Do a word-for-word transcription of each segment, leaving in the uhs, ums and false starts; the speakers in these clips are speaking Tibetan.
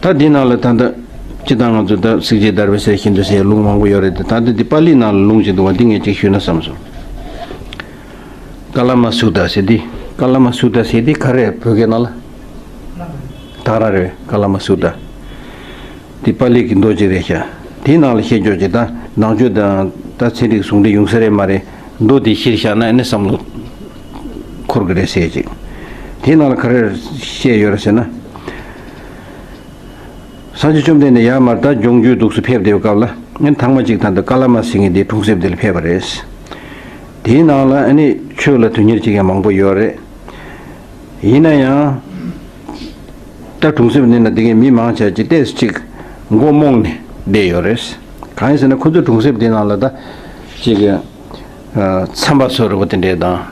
ད་འདི་ནང་ལ་ད་ལྟ་སྤྱིར་བཏང་ང་ཚོ་ད་གཟི་བརྗིད་བརྡར་བའི་གསེར་བཞིན་དུ་ཟེར་ལུང་མང་པོ་ཡོད་རེད་དེ། ད་ལྟ་འདི་པཱ་ལི་ནང་ལ་ལུང་ཅིག་འདུག་བ། འདི་ངས་ཅིག་ཞུས་ན་བསམ་སོང་། ཀ་ལ་མ་སུ་ཏ་ཟེར་འདི། ཀ་ལ་མ་སུ་ཏ་ཟེར་འདི་ག་རེ་བོད་སྐད་ནང་ལ། ད་ར་རེད། ཀ་ལ་མ་སུ་ཏ། འདི་པཱ་ལི་གི་མདོ་ཅིག་རེད་ཤག་དེའི་ནང་ལ་བཤད་ཕྱོགས་ཅིག་ད་ནང་ཆོས་དང་ད་ཚན་རིག་ཟུང་འབྲེལ་ཡོང་ས་རེད་མ་རེད། མདོ་འདི་གཞིར་བཞག་ན་ཨ་ནི་བསམ་བློ་འཁོར་གི་རེད་ཟེར་ཅིག་དེའི་ནང་ལ་ག་རེ་བཤད་ཡོད་རེད་ཟེར་ན། སངས་རྒྱས་བཅོམ་ལྡན་འདས་ཡར་མར་ད་ལྗོངས་རྒྱུའི་འདུག་སེ་ཕེབས་བསྡད་པའི་སྐབས་ལ་ཨ་ནི་ཐང་མ་གཅིག་ད་ལྟ་ཀ་ལ་མ་ཟེར་མཁན་དེའི་གྲོང་གསེབ་དེ་ལ་ཕེབས་པ་རེད། དེའི་ནང་ལ་ཨ་ནི་ཆོས་ལ་དོན་གཉེར་བྱེད་མཁན་མང་པོ་ཡོད་རེད། ཡིན་ན་ཡང་ད་གྲོང་གསེབ་འདི་ན་བསྡད་མཁན་མི་མང་ཆེ་ཅིག་ཏོག་ཙམ་ཅིག་མགོ་རྨོངས་ནས་བསྡད་ཡོད་རེད། གང་ཡིན་ཟེར་ན་ཁོ་ཚོའི་གྲོང་གསེབ་དེ་ནང་ལ་ད་ཅིག་ཨ། མཚམས་པ་བཟོ་འདྲ་པོ་དེ་འདྲས་དང་།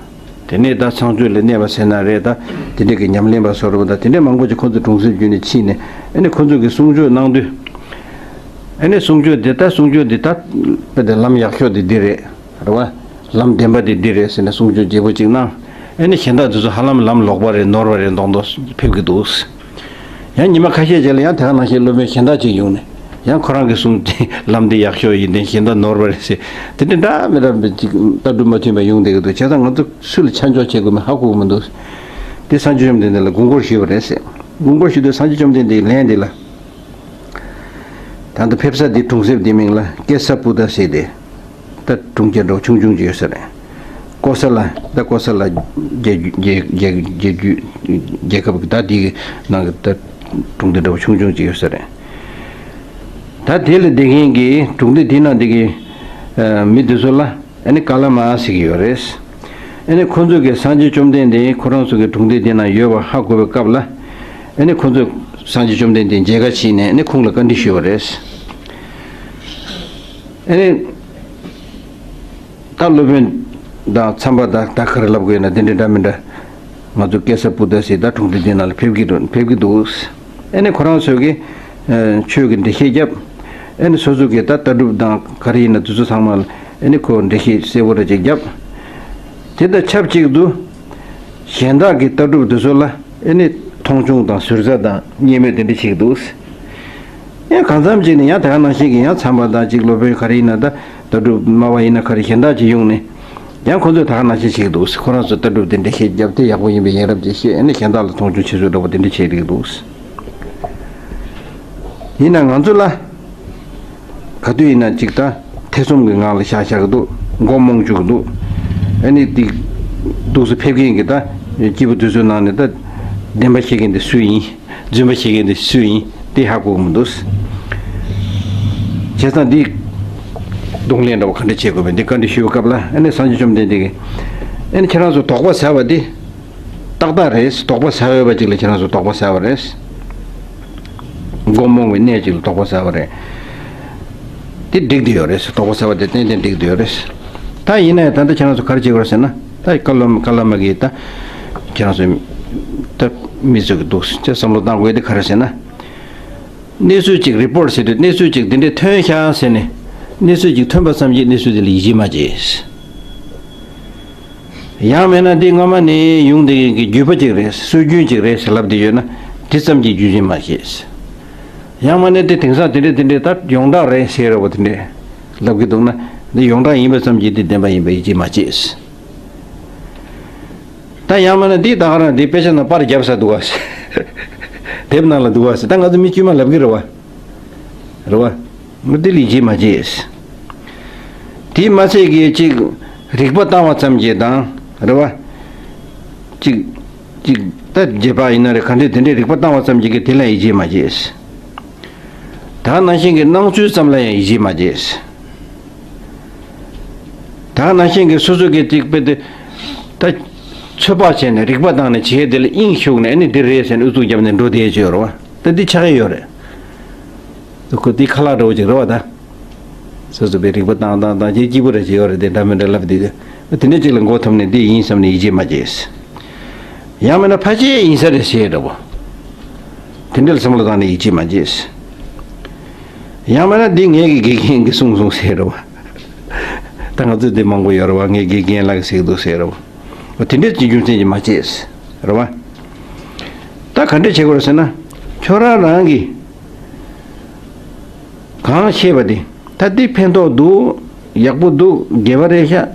དེ་ནས་ད་ཚངས་སྤྱོད་ལ་གནས་པ་ཟེར་ན་རེད། ད་དེ་འདྲས་ཀྱི་ཉམས་ལེན་པ་བཟོ་འདྲ་པོ་དང་དེ་འདྲས་མང་པོ་ཅིག་ཁོ་ཚོ་གྲོང་གསེབ་བརྒྱུད་ནས་ཕྱིན་ནས་ཨ་ནི་ཁོ་ཚོ་གི་གསུང་ཆོས་གནང་དུས། ཨ་ནི་གསུང་ཆོས་འདི་ད་གསུང་ཆོས་འདི་ད་དཔེ་དེ་ལམ་ཡག་ཤོས་འདི་འདི་རེད། རེད་བ། ལམ་བདེན་པ་འདི་འདི་རེད་ཟེར་ནས་གསུང་ཆོས་བརྗེ་པོ་ཅིག་གནང་། ཨ་ནི་གཞན་དག་དེ་ཚོ་ཧ་ལམ་ལམ་ལོག་པ་རེད། ནོར་བ་རེད་མདོག་མདོག་ཕེབས་ཀྱི་འདུག་ཡང་ཉི་མ་ཁ་ཤས་རྗེས་ལ་ཡང་དེ་ག་ནང་བཞིན་སློབ་དཔོན་གཞན་དག་ཅིག་ཡོང་ནས་ཡང་ཁོ་རང་གི་གསུང་ལམ་འདི་ཡག་ཤོས་ཡིན། དེ་གཞན་དག་ནོར་བ་རེད་ཟེར། དེ་འདྲ་འདྲ་མི་འདྲ་མི་ཅིག་ལྟ་གྲུབ་མ་མཐུན་པ་ཡོང་བསྡད་ཀྱི་འདུག་བྱས་ཙང་ང་ཚོ་སུ་ལ་ཆ་འཇོག་བྱེད་དགོས་མིན་ཧ་གོ་གི་མི་འདུག་དེ་སངས་རྒྱས་བཅོམ་ལྡན་འདས་ལ་དགོངས་སྐོར་ཞུས་པ་རེད་ཟེར། དགོངས་སྐོར་ཞུས་དུས་སངས་རྒྱས་བཅོམ་ལྡན་འདས་ཀྱི་ལན་འདི་ལ། ད་ལྟ་ཕེབས་ས་འདི་གྲོང་གསེབ་འདི་མིང་ལ་ཀེ་ས་པུ་ཏ་ཟེར་ཏེ། ད་གྲོང་ཁྱེར་འདྲ་བོ་ཆུང་ཆུང་ཅིག་ཡོད་ས་རེད། ཀོ་ས་ལ་ད་ཀོ་ས་ལ་རྒྱལ་རྒྱལ་རྒྱལ་རྒྱལ་རྒྱུད་རྒྱལ་ཁབ་ཀྱི་ད་དེ་གི་ནང་གི་ད་གྲོང་སྡེ་འདྲ་བོ་ཆུང་ཆུང་ཅིག་ཡོད་ས་རེད། ད་དེ་ལ་བསྡད་མཁན་གྱི་གྲོང་སྡེ་དེ་ནང་བསྡད་མཁན་ཨ་མི་དེ་ཚོ་ལ་ཨ་ནི་ཀ་ལ་མ་ཟེར་གྱི་ཡོད་རེད། ཨ་ནི་ཁོ་ཚོ་གིས་སངས་རྒྱས་བཅོམ་ལྡན་འདས་ཁོ་རང་ཚོ་གི་གྲོང་སྡེ་དེ་ནང་ཡོད་པ་ཧ་གོ་བའི་སྐབས་ལ་ཨ་ནི་ཁོ་ཚོས་སངས་རྒྱས་བཅོམ་ལྡན་འདས་མཇལ་ཁ་ཕྱིན་ནས་ཨ་ནི་ཁོང་ལ་བཀའ་འདྲི་ཞུས་པ་རེད། ཨ་ནི། ད་སློབ་དཔོན་དང་འཚམས་པ་དང་ད་ག་རེ་ལབ་དགོས་ན་དེ་འདྲ་འདྲ་མི་འདྲ། ང་ཚོ་ཀེ་ས་པུ་ཏ་སི་ད་གྲོང་སྡེ་འདི་ནང་ལ་ཕེབས་ཀྱི་འདུག་ཕེབས་ཀྱི་འདུག་ཨ་ནི་ཁོ་རང་ཚོས་ཀྱི་ཆོས་ཀྱི་འགྲེལ་བཤད་བརྒྱབ། ཨ་ནི་སོ་སོ་གི་ད་ལྟ་གྲུབ་དང་ག་རེ་ཡིན་ན་དེ་ཚོ་ཚང་མ་ཨ་ནི་ཁོ་འགྲེལ་བཤད་གསལ་པོ་རེ་ཅིག་བརྒྱབ། དེ་དང་ཆབས་ཅིག་ཏུ་གཞན་དག་གི་ལྟ་གྲུབ་དེ་ཚོ་ལ། ཨེ་ནི་མཐོང་ཆུང་དང་ཟུར་ཟ་དང་བརྙས་སྨོད་དེ་འདྲ་བྱེད་ཀྱི་འདུག་ཡང་གང་འཚམ་ཅིག་ནི་ཡང་དེ་ག་ནང་བཞིན་གྱི་ཡང་འཚམས་པ་དང་ཅིག་སློབ་དཔོན་ག་རེ་ཡིན་ན་ད་ལྟ་གྲུབ་སྨྲ་བ་ཡིན་ན་ག་རེ་གཞན་དག་ཅིག་ཡོང་ནས་ཡང་ཁོ་ཚོས་དེ་ག་ནང་བཞིན་བྱེད་ཀྱི་འདུག་ཁོ་རང་ཚོ་ལྟ་གྲུབ་དེ་འདྲ་བཤད་རྒྱབ་དེ་ཡག་པོ་ཡིན་པའི་ཡིན་རབས་ཅིག་བཤད། ཨེ་ནི་གཞན་དག་ལ་མཐོང་ཆུང་བྱེད་ཚུལ་འདྲ་པོ་དེ་འདྲ་བྱེད་ཀྱི་འདུག་ཡིན་ན་ང་ཚོ་ལ། ག་དུས་ཡིན་ན་ཅིག་ད་ཐེ་ཚོམ་གྱི་ངང་ལ་བཞག་བཞག་གི་འདུག་མགོ་རྨོངས་བཅུག་གི་འདུག་ཨ་ནི་འདི་འདུག་སེ་ཕེབས་མཁན་གྱི་ད་སྐྱེས་བུ་དེ་ཚོའི་ནང་ནས་ད་བདེན་པ་བཤད་མཁན་དེ་སུ་ཡིན། རྫུན་པ་བཤད་མཁན་དེ་སུ་ཡིན་དེ་ཧ་གོ་གི་མི་འདུག་བྱས་ཙང་འདི་གདོང་ལེན་འདྲ་བོ་ག་འདྲ་བྱེད་དགོས་མིན་འདི་བཀའ་འདྲི་ཞུ་བའི་སྐབས་ལ་ཨ་ནི་སངས་རྒྱས་བཅོམ་ལྡན་འདས་ཀྱིས་ཨ་ནི་ཁྱེད་རང་ཚོ་དོགས་པ་ཟ་བ་འདི། ཏག་ཏག་རེད། དོགས་པ་ཟ་འོས་པ་ཅིག་ལ་ཁྱེད་རང་ཚོ་དོགས་པ་ཟ་བ་རེད། མགོ་རྨོངས་པའི་གནས་ཅིག་ལ་དོགས་པ་ཟ་བ་རེད། དེ་འགྲིག་བསྡད་ཡོད་རེད། དོགས་པ་ཟ་བ་དེ་ཏན་ཏན་འགྲིག་བསྡད་ཡོད་རེད། ད་ཡིན་ན་ཡང་ད་ལྟ་ཁྱེད་རང་ཚོ་ག་རེ་བྱེད་དགོས་རེད་ཟེར་ན་ད་ཀ་ལ་མ་ཀ་ལ་མ་གིས་ད་ཁྱེད་རང་ཚོ་ད་མི་ཚོ་གི་འདུག་ཅེས་བསམ་བློ་བཏང་དགོས་དེ་ག་རེ་ཟེར་ན། གནས་ཚུལ་ཅིག་རི་པོར་ཊི་ཟེར་དུས་གནས་ཚུལ་ཅིག་འདི་འདྲས་ཐོན་ཤག་ཟེར་ནས་གནས་ཚུལ་ཅིག་ཐོན་པ་ཙམ་གྱིས་གནས་ཚུལ་དེ་ལ་ཡིད་ཆེས་མ་བྱེད། ཡང་མིན་ན་འདི་སྔོན་མ་ནས་ཡོང་བསྡད་མཁན་གྱི་བརྒྱུད་པ་ཅིག་རེད། སྲོལ་རྒྱུན་ཅིག་རེད་ཟེར་ལབ་བསྡད་ཡོད་ན་དེ་ཙམ་གྱིས་རྒྱུན་ཆད་མ་བྱེད། ཡང་མིན་ན་འདི་དེང་སང་དེ་འདྲས་དེ་འདྲས་ད་ཡོངས་གྲགས་རེད་ཟེར་ར་བ་དེ་འདྲས་ལབ་ཀྱི་འདུག་ན་འདི་ཡོངས་གྲགས་ཡིན་པ་ཙམ་གྱིས་འདི་བདེན་པ་ཡིན་པ་ཡིད་ཆེས་མ་བྱེད། ད་ཡང་མིན་ན་འདི་ད་ག་རང་འདི་དཔེ་ཆ་ནང་པར་བརྒྱབ་ས་འདུག་བ་ཟེར། དེབ་ནང་ལ་འདུག་བ་ཟེར། ད་ང་ཚོ་མི་དཀྱུས་མ་ལབ་ཀྱི་རེད་བ། རེད་བ། ང་འདི་ལ་ཡིད་ཆེས་མ་བྱེད། དེས་མ་ཚད་ཀྱི་གཅིག་རིག་པ་བཏང་བ་ཙམ་གྱིས་དང་རེད་བ། གཅིག་གཅིག་ད་རྗེས་དཔག་ཡིན་ན་རེད་ག་འདྲས་དེ་འདྲས་རིག་པ་བཏང་བ་ཙམ་གྱིས་ཀྱི་དེ་ལ་ཡིད་ཆེས་མ་བྱེད། ད་ནང་བཞིན་གྱི་སྣང་ཚུལ་ཙམ་ལ་ཡང་ཡིད་ཆེས་མ་བྱེད། ད་ནང་བཞིན་གྱི་སོ་སོ་གི་གཅིག་དཔེ་དེ་ད་ཚོད་དཔག་བྱས་ནས་རིག་པ་བཏང་ནས་བྱས་དེ་ལ་དབྱིངས་ཞུགས་ནས་ཨ་ནི་འདི་རེད་ཟེར་ནས་ཨུ་ཚུགས་བརྒྱབ་ནས་འགྲོ་བསྡད་ཀྱི་ཡོད་རེད་བ། ད་འདི་ཆགས་ཀྱི་ཡོད་རེད། ཁོ་འདི་ཁ་ལག་འདྲ་བོ་ཅིག་རེད་བ་ད། སོ་སོ་པའི་རིག་པ་བཏང་བཏང་བཏང་ཅིག་སྐྱིད་པོ་རེ་ཅིག་ཡོད་རེད་དེ་འདྲ་མི་འདྲ་ལབ་དུས་དེ་འདྲ་ཅིག་ལ་མགོ་འཐོམ་ནས་འདི་ཡིན་བསམ་ནས་ཡིད་ཆེས་མ་བྱེད། ཡང་མིན་ན་ཕལ་ཆེར་ཡིན་ས་རེད་ཟེར་འདྲ་བོ། དེ་འདྲ་ལ་བསམ་བློ་བཏང་ནས་ཡིད་ཆེས་མ་བྱེད། ཡང་མིན་ན་འདི་ངེད་ཀྱི་དགེ་རྒན་གྱིས་གསུངས་སོང་ཟེར་འདྲ་བོ། ད་ང་ཚོས་འདི་མང་པོ་ཡོད་རེད་བ། ངའི་དགེ་རྒན་ལགས་ཟེར་གྱི་འདུག་ཟེར་འདྲ་བོ། དེ་འདྲ་ཅིག་རྒྱུ་མཚན་གྱིས་མ་བྱེད་ཟེར་རེད་བ། ད་ག་འདྲ་བྱེད་དགོས་རེད་ཟེར་ན། ཁྱོད་རང་རང་གི་གང་ཤེས་པ་དེ། ད་འདི་ཕན་ཐོགས་འདུག་ཡག་པོ་འདུག་དགེ་བ་རེད་ཤག་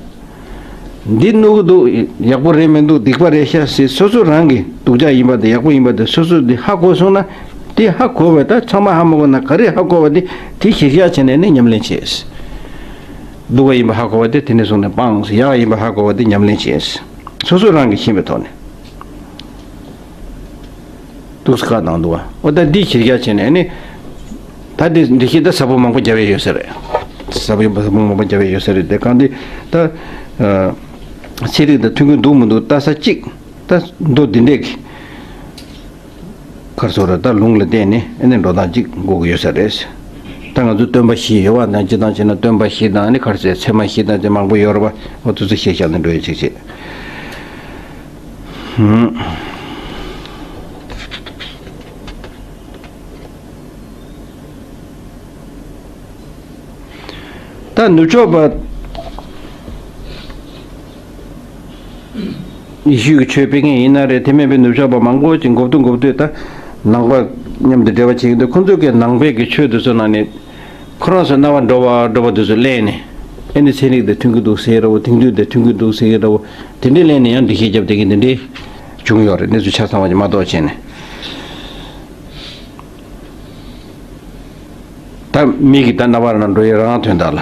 འདི་ནོར་གི་འདུག་ཡག་པོ་རེད་མི་འདུག་སྡིག་པ་རེད་ཤག་ཟེར། སོ་སོ་རང་གི་སྡུག་ཅག་ཡིན་པ་དང་ཡག་པོ་ཡིན་པ་དེ་སོ་སོ་དེ་ཧ་གོ་སོང་ན། དེ་ཧ་གོ་བས། ད་ཚང་མ་ཧ་མ་གོ་ན་ག་རེ་ཧ་གོ་བ་དེ་དེ་གཞིར་བཞག་བྱས་ནས་ནི་ཉམས་ལེན་བྱེད། སྡུག་པ་ཡིན་པ་ཧ་གོ་བ་དེ་དེ་ནས་བཟུང་ནས་སྤངས། ཡག་ཡིན་པ་ཧ་གོ་བ་དེ་ཉམས་ལེན་བྱེད། སོ་སོ་རང་གིས་ཤེས་པའི་ཐོག་ནས། འདུག་སེ་བཀའ་གནང་འདུག་བ། འོ་ད་འདི་གཞིར་བཞག་བྱས་ནས་ནི། ད་འདི་འདི་ཤེས་ད་ཟབ་པོ་མང་པོ་རྒྱབ་ཡས་ཡོད་ས་རེད། ཟབ་པོ་ཟབ་པོ་མང་པོ་རྒྱབ་ཡས་ཡོད་ས་རེད་དེ། གང་འདི་ད། ཚན་རིག་དང་མཐུན་གྱི་འདུག་མི་འདུག་ལྟ་ས་གཅིག་ད་མདོ་འདི་འདྲས་ཀྱི་གར་སོ་ར་ད་ལུང་ལ་བརྟེན་ནས་ཨ་ནི་འགྲོ་སྟངས་གཅིག་དགོས་ཀྱི་ཡོད་ས་རེད། ད་ང་ཚོ་སྟོན་པ་བཞི་ཡོད་བ། ད་སྤྱིར་བཏང་བྱས་ན་སྟོན་པ་བཞི་དང་ཨ་ནི་གར་སའི་ཚད་མ་བཞི་དང་དེ་མང་པོ་ཡོད་རེད་བ། འོ་དེ་ཚོ་ཤེས་བཞག་ནས་འགྲོ་ཡས་གཅིག་བྱེད། ད་ནུབ་ཕྱོགས་པ་ཡེ་ཤུ་གི་ཆོས་སྤེལ་མཁན་ཡིན་ན་རེད། དེ་མིན་པའི་ནུབ་ཕྱོགས་པ་མང་པོ་ཅིག་མགོ་བཏུད་མགོ་བཏུད་ད་ནང་པ་མཉམ་དུ་འབྲེལ་བ་བྱེད་ཀྱི་འདུག་ཁོང་ཚོ་གི་ནང་པའི་གི་ཆོས་དེ་ཚོ་ནང་ནས་ཁོ་རང་ཚོ་རྣ་བ་འགྲོ་བ་འགྲོ་བ་དེ་ཚོ་གླེང་ནས། ཨེ་ནི་ཚན་རིག་དང་མཐུན་གྱི་འདུག་ཟེར་ར་བོ། དེང་དུས་དང་མཐུན་གྱི་འདུག་ཟེར་ར་བོ། དེ་འདྲའི་གླེང་ནས་ཡང་འགྲེལ་བཤད་བརྒྱབ་བསྡད་མཁན་དེ་འདྲའི་བྱུང་ཡོད་རེད། གནས་ཚུལ་ཆ་ཚང་བ་ཅིག་མ་གཏོགས་བྱས་ནས། ད་མི་གི་ད་རྣ་བར་ན་འགྲོ་ཡས་རང་དོན་དག་ལ།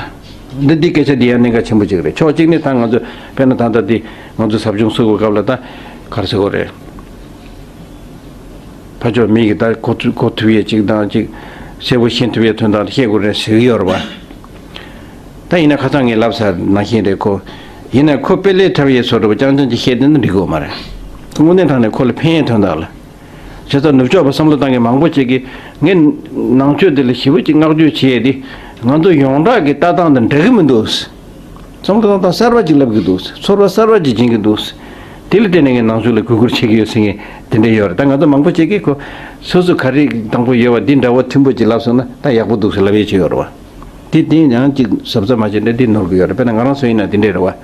འདི་འདི་སྐད་ཆ་འདི་ཡང་གནད་འགག་ཆེན་པོ་ཅིག་རེད། ཕྱོགས་གཅིག་ནས་ད་ང་ཚོ་དཔེར་ན་ད་ལྟ་འདི་ང་ཚོ་ཟབ་སྦྱོང་སུ་དགོས་སྐབས་ལ་ད་ག་རེ་ཟེར་དགོས་རེད། ཕ་ཕྱོགས་མི་གི་ད་གོ་ཐུབ་གོ་ཐུབ་ཡས་ཅིག་དང་ཅིག་གསལ་པོ་ཤེས་ཐུབ་ཡས་དོན་དག་བཤད་དགོས་རེད་ཟེར་གི་ཡོད་རེད་བ། ད་ཡིན་ན་ཁ་སང་ངས་ལབ་ཚར་ནང་བཞིན་རེད་ཁོ། ཡིན་ན་ཁོ་དཔེ་ལས་འཁྲབ་ཡས་བཟོ་འདྲ་བོ་རྐྱང་རྐྱང་ཅིག་བཤད་བསྡད་ན་འགྲིག་གི་ཡོད་མ་རེད། དངོས་གནས་དྲང་གནས་ཁོ་ལ་ཕན་ཡས་དོན་དག་ལ། བྱས་ཙང་ནུབ་ཕྱོགས་པ་བསམ་བློ་བཏང་མཁན་མང་པོ་ཅིག་གིས་ངས་ནང་ཆོས་འདི་ལ་ཞེ་པོ་ཅིག་བསྔགས་བརྗོད་བྱས་ཏེ། ང་ཚོ་ཡོངས་གྲགས་ཀྱི་ལྟ་སྟངས་དང་འདྲ་གི་མི་འདུག་བསམ་བློ་བཏང་སྟངས་གསར་པ་ཅིག་ལབ་ཀྱི་འདུག་ཚོར་བ་གསར་པ་ཅིག་སྦྱིན་གྱི་འདུག་དེ་ལ་བརྟེན་ནས་ངས་ནང་ཆོས་ལ་གུས་བཀུར་བྱེད་ཀྱི་ཡོད་ཟེར་མཁན་དེ་འདྲ་ཡོད་རེད། ད་ང་ཚོ་མང་པོ་ཅིག་གིས་ཁོ་སོ་སོ་ག་རེ་དང་པོ་ཡོད་པ་འདི་འདྲ་བོ་མཐུན་པོ་ཅིག་ལབ་སོང་ན་ད་ཡག་པོ་འདུག་ཟེར་ལབ་ཡས་ཅིག་ཡོད་རེད་བ། དེ་དེ་ཡང་ཅིག་གཟབ་གཟབ་མ་བྱས་ན་དེ་ནོར་གི་ཡོད་རེད། དཔེར་ན་ང་རང་ཚོ་ཡིན་ན་དེ་འདྲས་རེད་བ།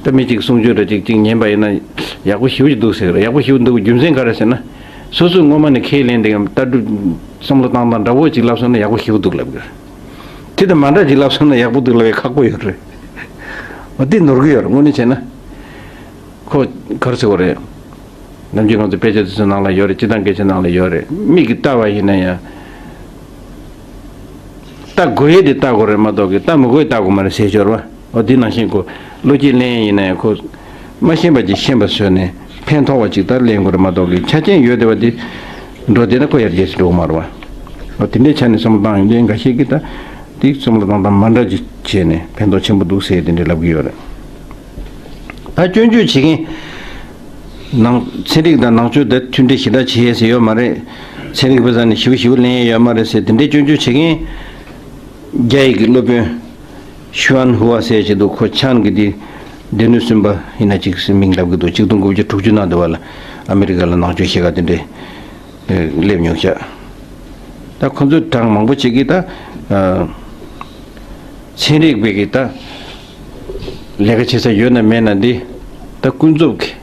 ད་མི་གཅིག་གསུང་ཆོས་འདྲ་ཅིག་ཅིག་ཉན་པ་ཡིན་ན་ཡག་པོ་ཞེ་པོ་ཅིག་འདུག་ཟེར་གི་རེད། ཡག་པོ་ཞེ་པོ་འདུག་གི་རྒྱུ་མཚན་ག་རེ་ཟེར་ན། སོ་སོས་སྔོན་མ་ནས་ཁས་ལེན་དེ་ཡང་ལྟ་གྲུབ་བསམ་བློ་བཏང་སྟངས་འདྲ་བོ་ཅིག་ལབ་སོང་ན་ཡག་པོ་ཞེ་པོ་འདུག་ལབ་གི་རེད། དེ་དང་མ་འདྲ་ཅིག་ལབ་སོང་ན་ཡག་པོ་འདུག་ལབ་ཡས་ཁག་པོ་ཡོད་རེད། འོ་དེ་ནོར་གི་ཡོད་རེད་དངོས་གནས་བྱས་ན། ཁོ་ག་རེ་ཟེར་དགོས་རེད། ནམ་རྒྱུན་ང་ཚོ་དཔེ་ཆ་དེ་ཚོ་ནང་ལ་ཡོད་རེད། སྤྱིར་བཏང་སྐད་ཆ་ནང་ལ་ཡོད་རེད། མིག་གིས་ལྟ་བ་ཡིན་ན་ཡང་། ལྟ་དགོས་ཡས་དེ་ལྟ་དགོས་རེད་མ་གཏོགས་ཀྱི་ལྟ་མི་དགོས་ཡས་ལྟ་དགོས་མ་རེད་ཟེར་ཤོར་བ། འོ་དེ་ནང་བཞིན་ཁོ་བློ་སྐྱེད་ལེན་ཡིན་ན་ཡང་ཁོ། མ་ཤེས་པ་ཅིག་ཤེས་པ་བཟོས་ནས་ཕན་ཐོགས་པ་ཅིག་ལྟར་ལེན་དགོས་རེད་མ་གཏོགས་ཀྱི་ཆ་རྐྱེན་ཡོད་བསྡད་པ་དེ་འགྲོ་བསྡད་ན་ཁོ་ཡར་རྒྱས་སུ་འགྲོ་གི་མ་རེད་བ། འོ་དེ་འདྲའི་ཆ་ནས་བསམ་བློ་བཏང་ཡོང་དུས་འགའ་ཤས་ཀྱིས་ད་དེ་བསམ་བློ་བཏང་སྟངས་མ་འདྲ་ཅིག་བྱས་ནས་ཕན་ཐོགས་ཆེན་པོ་འདུག་ཟེར་དེ་འདྲ་ལབ་ཀྱི་ཡོད་རེད། ད་སྐྱོན་བརྗོད་བྱེད་མཁན། ནང་ཚན་རིག་དང་ནང་ཆོས་དེ་མཐུན་སྒྲིལ་ཞེ་དྲག་བྱེད་ཡས་ཟེར་ཡོད་མ་རེད། ཚན་རིག་པ་ཚོ་ནས་ཞེ་པོ་ཞེ་པོ་ལེན་ཡས་ཡོད་མ་རེད་ཟེར་དེ་འདྲའི་སྐྱོན་བརྗོད་བྱེད་མཁན། རྒྱ་ཡིག་གི་སློབ་དཔོན། ཤུའན་ཧུའ་ཟེར་ཅིག་འདུག་ཁོ་ཆན་གྱི་དེ་སྡེ་སྣོད་གསུམ་པ་ཡིན་ན་ཅིག་མིང་ལབ་ཀྱི་འདུག་ཆིག་སྟོང་དགུ་བརྒྱ་དྲུག་ཅུ་ནང་དུ་བ་ལ་ཨ་མི་རི་ཀ་ལ་ནང་ཆོས་ཤེས་ཀ་དེ་འདྲས་སླེབས་མྱོང་ཤག་ད་ཁོ་ཚོའི་གྲངས་མང་པོ་ཅིག་གིས་ད་ཚན་རིག་པའི་གི་ད་ལས་ཀ་བྱེད་ས་ཡོད་ན་མེད་ན་འདི་ད་ཀུན་རྫོབ་ཀྱི།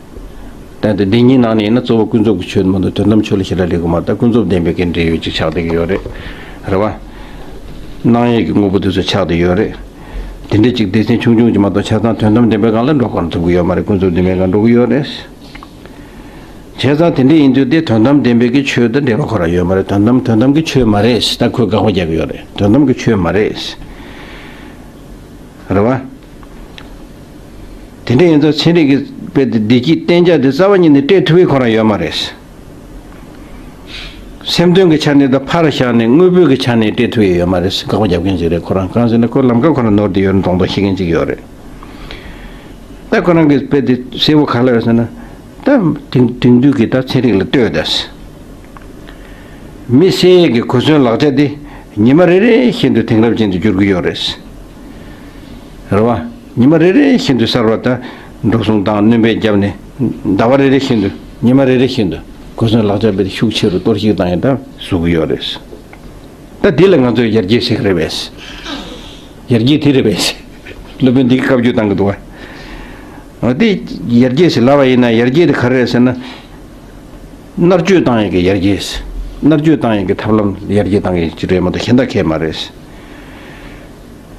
ད་ལྟ་འདི་གཉིས་ནང་ནས་ཡིན་ན་གཙོ་བོ་ཀུན་རྫོབ་ཀྱི་ཆོས་མ་གཏོགས་དོན་དམ་ཆོས་ལ་ཞེ་དྲག་སླེབས་ཀྱི་མ་རེད། ད་ཀུན་རྫོབ་བདེན་པའི་གི་འབྲེལ་ཡོད་ཅིག་ཆགས་བསྡད་ཀྱི་ཡོད་རེད། རེད་བ། སྣང་ཡས་ཀྱི་དངོས་པོ་དེ་ཚོ་ཆགས་བསྡད་ཡོད་རེད། དེ་འདྲ་ཅིག་སྡེ་ཚན་ཆུང་ཆུང་ཅིག་མ་གཏོགས་ཆ་ཚང་དོན་དམ་བདེན་པའི་སྒང་ལ་འགྲོ་ཁོ་རང་ཐུབ་ཀྱི་ཡོད་མ་རེད། ཀུན་རྫོབ་བདེན་པའི་སྒང་འགྲོ་གི་ཡོད་རེད། བྱས་ཙང་དེ་འདྲ་ཡིན་དུས་དེ་དོན་དམ་བདེན་པའི་གི་ཆོས་དང་འབྲེལ་བ་ཁོ་རང་ཡོད་མ་རེད། དོན་དམ་དོན་དམ་གྱི་ཆོས་མ་རེད། ད་ཁོས་དགག་པ་རྒྱག་གི་ཡོད་རེད། དོན་དམ་གྱི་ཆོས་མ་རེད། རེད་བ། དེ་འདྲ་ཡིན་ཙང་ཚན་རིག་གི་དཔེ་དེ་བདེ་སྐྱིད་གཏན་འཇགས་དེ་རྩ་བ་ཉིད་ནས་སྤྲད་ཐུབ་ཀྱི་ཁོ་རང་ཡོད་མ་རེད། སེམས་དོན་གྱི་ཆ་ནས་དང་ཕར་བཞག་ནས་དངོས་པོའི་གི་ཆ་ནས་སྤྲད་ཐུབ་ཡི་ཡོད་མ་རེད། དགག་པ་རྒྱབ་མཁན་ཅིག་རེད་ཁོ་རང་། གང་ཟེར་ན་ཁོ་ལམ་ཁ་ཁོ་རང་ནོར་བསྡད་ཡོད་རེད། མདོག་མདོག་ཤེས་མཁན་ཅིག་ཡོད་རེད། ད་ཁོ་རང་གི་དཔེ་དེ་གསལ་པོ་ག་ལ་ཡོད་ཟེར་ན། ད་དེང་དེང་དུས་ཀྱི་ད་ཚན་རིག་ལ་ལྟོས་དང་། མི་བསད་ཡས་ཀྱི་གོ་མཚོན་ལག་ཆ་དེ་ཉི་མ་རེ་རེ་བཞིན་དུ་དེང་རབས་ཅན་དུ་འགྱུར་གྱི་ཡོད་རེད། རེད་བ། ཉི་མ་རེ་རེ་བཞིན་དུ་གསར་བ་དང་འགྲོ་སོང་བཏང་སྣོན་པ་བརྒྱབ་ནས་ཟླ་བ་རེ་རེ་བཞིན་དུ་ཉི་མ་རེ་རེ་བཞིན་དུ་གོ་མཚོན་ལག་ཆ་དཔེ་དེ་ཤུགས་ཆེ་རུ་གཏོར་བཤིག་བཏང་ཡས་ད་བཟོ་གི་ཡོད་རེད། ད་འདི་ལ་ང་ཚོས་ཡར་རྒྱས་ཟེར་གི་རེད་པས། ཡར་རྒྱས་དེ་རེད་པས། སློབ་དཔོན་འདི་གིས་བཀའ་བརྒྱུད་བཏང་གི་འདུག་བ། འོ་དེ་ཡར་རྒྱས་ཟེར་ལབ་པ་ཡིན་ན་ཡར་རྒྱས་དེ་ག་རེ་རེད་ཟེར་ན། མནར་གཅོད་བཏང་ཡས་ཀྱི་ཡར་རྒྱས། མནར་གཅོད་བཏང་ཡས་ཀྱི་ཐབས་ལམ་ཡར་རྒྱས་བཏང་ཡས་ཅིག་རེད་མ་གཏོགས་གཞན་དག་གང་ཡང་མ་རེད།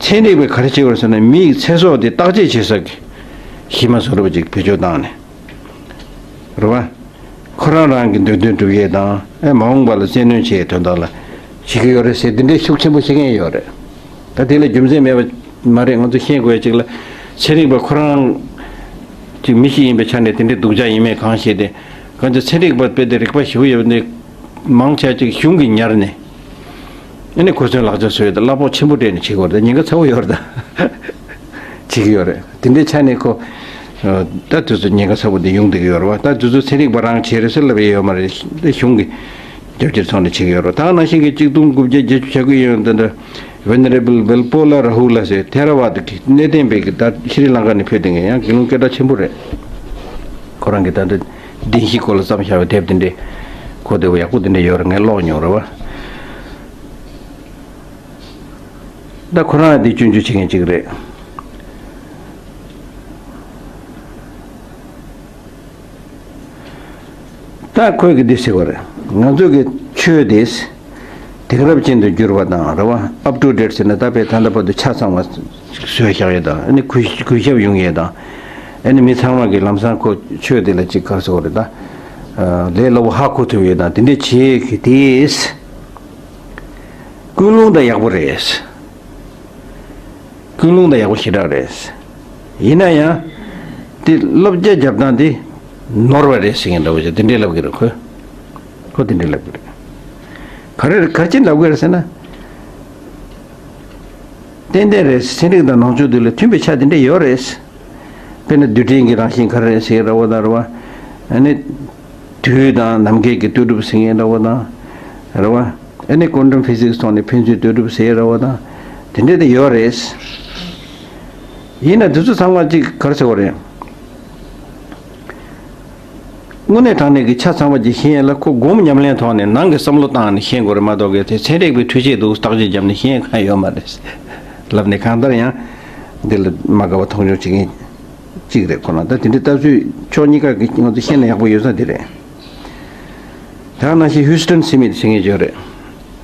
ཚན་རིག་པས་ག་རེ་བྱེད་དགོས་ཟེར་ན། མི་ཡི་ཚེ་སྲོག་དེ་བརྟག་དཔྱད་བྱེད་ས་གི་གཞི་མ་བཟོ་འདྲ་པོ་ཅིག་བེད་སྤྱོད་བཏང་ནས། རེད་བ། ཁོ་རང་རང་གི་འདོད་དོན་སྒྲུབ་ཡས་དང་། ཨེ་མ་འོངས་པ་ལ་བཙན་གནོན་བྱེད་ཡས་དོན་དག་ལ་བྱེད་ཀྱི་ཡོད་རེད་ཟེར། དེ་འདྲའི་ཤུགས་ཆེན་པོ་བྱེད་མཁན་ཡོད་རེད། ད་དེ་ལ་རྒྱུ་མཚན་མེད་པ་མ་རེད། ང་ཚོ་ཤེས་དགོས་ཡ་ཅིག་ལ། ཚན་རིག་པ་ཁོ་རང་ཅིག་མི་ཞིག་ཡིན་པའི་ཆ་ནས་དེ་འདྲའི་སྡུག་ཅག་ཡིན་མེད་གང་ཤེས་ཏེ། གང་ཅི་ཚན་རིག་པ་དཔེ་དེ་རིག་པ་ཞེ་པོ་ཡོད་ནི་མང་ཆེ་ཅིག་གཞུང་གིས་ཉར་ནས། ཨ་ནི་གོ་མཚོན་ལག་ཆ་བཟོས་ཡོད་དང་། གླ་ཕོགས་ཆེན་པོ་སྤྲད་ནས་བྱེད་དགོས་རེད། ཉེན་ཁ་ཚ་པོ་ཡོད་རེད་ད། བྱེད་ཀྱི་ཡོད་རེད། དེ་འདྲའི་ཆ་ནས་ཁོ། ཨ། ད་དུས་ཚོད་ཉེན་ཁ་ཚ་པོ་འདི་ཡོང་བསྡད་ཀྱི་ཡོད་རེད་བ། ད་དུས་ཚོད་ཚན་རིག་པ་རང་བྱས་རེད་ཟེར་ལབ་ཡས་ཡོད་མ་རེད། འདི་གཞུང་གིས་རྒྱབ་སྐྱོར་ཚོགས་ནས་བྱེད་ཀྱི་ཡོད་རེད། ད་ནང་བཞིན་གྱི་གཅིག་སྟོང་དགུ་བརྒྱ་བརྒྱད་ཅུ་གྱ་དགུ་ཡོང་དེ་འདྲ། Venerable Valpola Rahula ཟེར་ཐེ་ར་ཝཱ་ད་གི་གནས་བརྟན་པའི་གི་ད་ཤྲི་ལང་ཀ་ནས་ཕེབས་བསྡད་མཁན་ཡང་དགེ་སློང་སྐད་གྲགས་ཆེན་པོ་རེད། ཁོ་རང་གི་ད་ལྟ་བདེན་བཞིའི་སྐོར་ལ་བརྩམས་བཞག་པའི་དེབ་དེ་འདྲས། གོ་བདེ་པོ་ཡག་པོ་དེ་འདྲས་ཡོད་རེད། ངས་ཀློག་མྱོང་རེད་བ། ད་ཁོ་རང་འདི་སྐྱོན་བརྗོད་བྱེད་མཁན་གཅིག་རེད། ད་ཁོས་གི་འདི་ཟེར་བ་རེད། ང་ཚོ་གི་ཆོས་དེ་དེང་རབས་ཅན་དུ་འགྱུར་བ་དང་རེད་བ། up to date ཟེར་ན་ད་དཔེ་ད་ལྟ་བར་དུ་ཆ་ཚང་བ་བཟོས་བཞག་ཡོད་དང་། ཨ་ནི་གུས་གུས་ཞབས་ཡོང་ཡས་དང་། ཨ་ནི་མི་ཚང་མ་གི་ལམ་སང་ཁོ་ཆོས་དེ་ལ་ཅིག་ག་རེ་ཟེར་བ་རེད་ད། ལས་སླ་པོ་ཧ་གོ་ཐུབ་ཡས་དང་དེ་འདྲས་བྱེད་ཀྱི་དེ། ཀུན་སློང་ད་ཡག་པོ་རེད། ཀུན་སློང་ད་ཡག་པོ་ཞེ་དྲག་རེད། ཡིན་ན་ཡང་། དེ་བསླབ་བྱ་རྒྱབ་སྟངས་དེ་ནོར་བ་རེད་ཟེར་མཁན་འདྲ་བོ་ཞིག་དེ་འདྲས་ལབ་ཀྱི་རེད་ཁོས། ཁོ་དེ་འདྲས་ལབ་ཀྱི་རེད། ག་རེ་ག་རེ་ཅིག་ལབ་ཀྱི་རེད་ཟེར་ན། ཏན་ཏན་རེད། ཚན་རིག་དང་ནང་ཆོས་དེ་ལ་མཐུན་པའི་ཆ་དེ་འདྲས་ཡོད་རེད། དཔེར་ན་རྡུལ་ཕྲན་གྱི་རང་བཞིན་ག་རེ་རེད་ཟེར་ར་བ་དང་རེད་བ། ཨ་ནི། དུས་དང་ནམ་མཁའི་གི་ལྟོས་གྲུབ་ཟེར་མཁན་འདྲ་བོ་དང་། རེད་བ། ཨ་ནི་ཀོན་ཊམ་ཕི་ཟིག་སི་ཐོག་ནས་ཕན་ཚུན་ལྟོས་གྲུབ་ཟེར་ར་བ་དང་། དེ་འདྲས་དེ་ཡོད་རེད། ཡིན་ན་དེ་ཚོ་ཚང་མ་ཅིག་ག་རེ་ཟེར་བ་རེད། དངོས་གནས་དྲང་གནས་ཀྱི་ཆ་ཚང་བ་ཅིག་ཤེས་ཡས་ལ་ཁོ་སྒོམ་ཉམས་ལེན་ཐོག་ནས་ནང་གི་བསམ་བློ་བཏང་ནས་ཤེས་དགོས་རེད་མ་གཏོགས་གི་དེ་ཚན་རིག་པའི་འཕྲུལ་ཆས་འདུག་བརྟག་དཔྱད་བརྒྱབ་ནས་ཤེས་ཡས་གང་ཡོད་མ་རེད། ལབ་ནས་གང་ལྟར་ཡང་། འདི་ལ་མ་དགའ་བ་མཐོང་ཆུང་བྱེད་མཁན། གཅིག་རེད། ཁོ་རང་ད་དེ་འདྲའི་ལྟ་ཚུལ་ཕྱོགས་གཉིས་ཀ་གི་ང་ཚོ་ཤེས་ན་ཡག་པོ་ཡོད་ས་དེ་རེད། ད་ནང་བཞིན་ཧུས་ཊོན་སི་མིད་ཟེར་མཁན་ཅིག་ཡོད་རེད།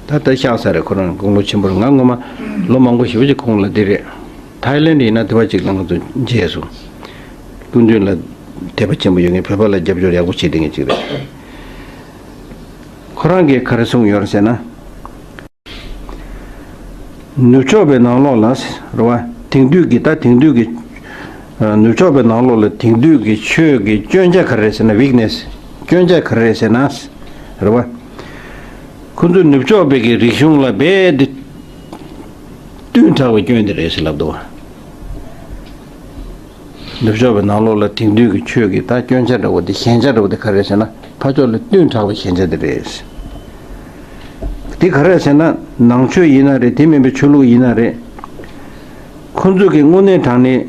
ད་ད་ཤག་ས་རེད། ཁོ་རང་དགུང་ལོ་ཆེན་པོ་རེད། ང་ངོ་མ་ལོ་མང་པོ་ཞེ་པོ་ཅིག་ཁོང་ལ་འདི་རེད། ཐའི་ལེན་ཌི་ཡིན་ན་དེ་བ་ཅིག་ལ་ང་ཚོ་མཇལ་སོང་། སྐུ་མདུན་ལ་དད་པ་ཆེན་པོ་ཡོད་མཁན། བོད་པ་ལ་རྒྱབ་སྐྱོར་ཡག་པོ་བྱེད་བསྡད་མཁན་ཅིག་རེད། ཁོ་རང་གིས་ག་རེ་གསུངས་ཡོད་རེད་ཟེར་ན། ནུབ་ཕྱོགས་པའི་ནང་ལོགས་ལ་རེད་བ། དེང་དུས་ཀྱི་ད་དེང་དུས་ཀྱི། ཨ། ནུབ་ཕྱོགས་པའི་ནང་ལོགས་ལ་དེང་དུས་ཀྱི་ཆོས་ཀྱི་སྐྱོན་ཆ་ག་རེ་རེད་ཟེར་ན། ཝིག་ནེ་སི། སྐྱོན་ཆ་ག་རེ་རེད་ཟེར་ན། རེད་བ། ཁོ་ཚོ་ནུབ་ཕྱོགས་པའི་གི་རིག་གཞུང་ལ་རྦད་དེ་བསྟུན་དྲགས་པའི་སྐྱོན་དེ་རེད་ཟེར་ལབ་འདུག་བ། ནུབ་ཕྱོགས་པའི་ནང་ལོགས་ལ་དེང་དུས་ཀྱི་ཆོས་ཀྱི་ད་སྐྱོན་ཆ་འདྲ་བོ་དེ། ཞན་ཆ་འདྲ་བོ་དེ་ག་རེ་རེད་ཟེར་ན། ཕར་ཕྱོགས་ལ་བསྟུན་དྲགས་པའི་ཞན་ཆ་དེ་རེད། དེ་ག་རེ་རེད་ཟེར་ན། ནང་ཆོས་ཡིན་ན་རེད། དེ་མིན་པའི་ཆོས་ལུགས་ཡིན་ན་རེད། ཁོ་ཚོ་གི་དངོས་གནས་དྲང་གནས་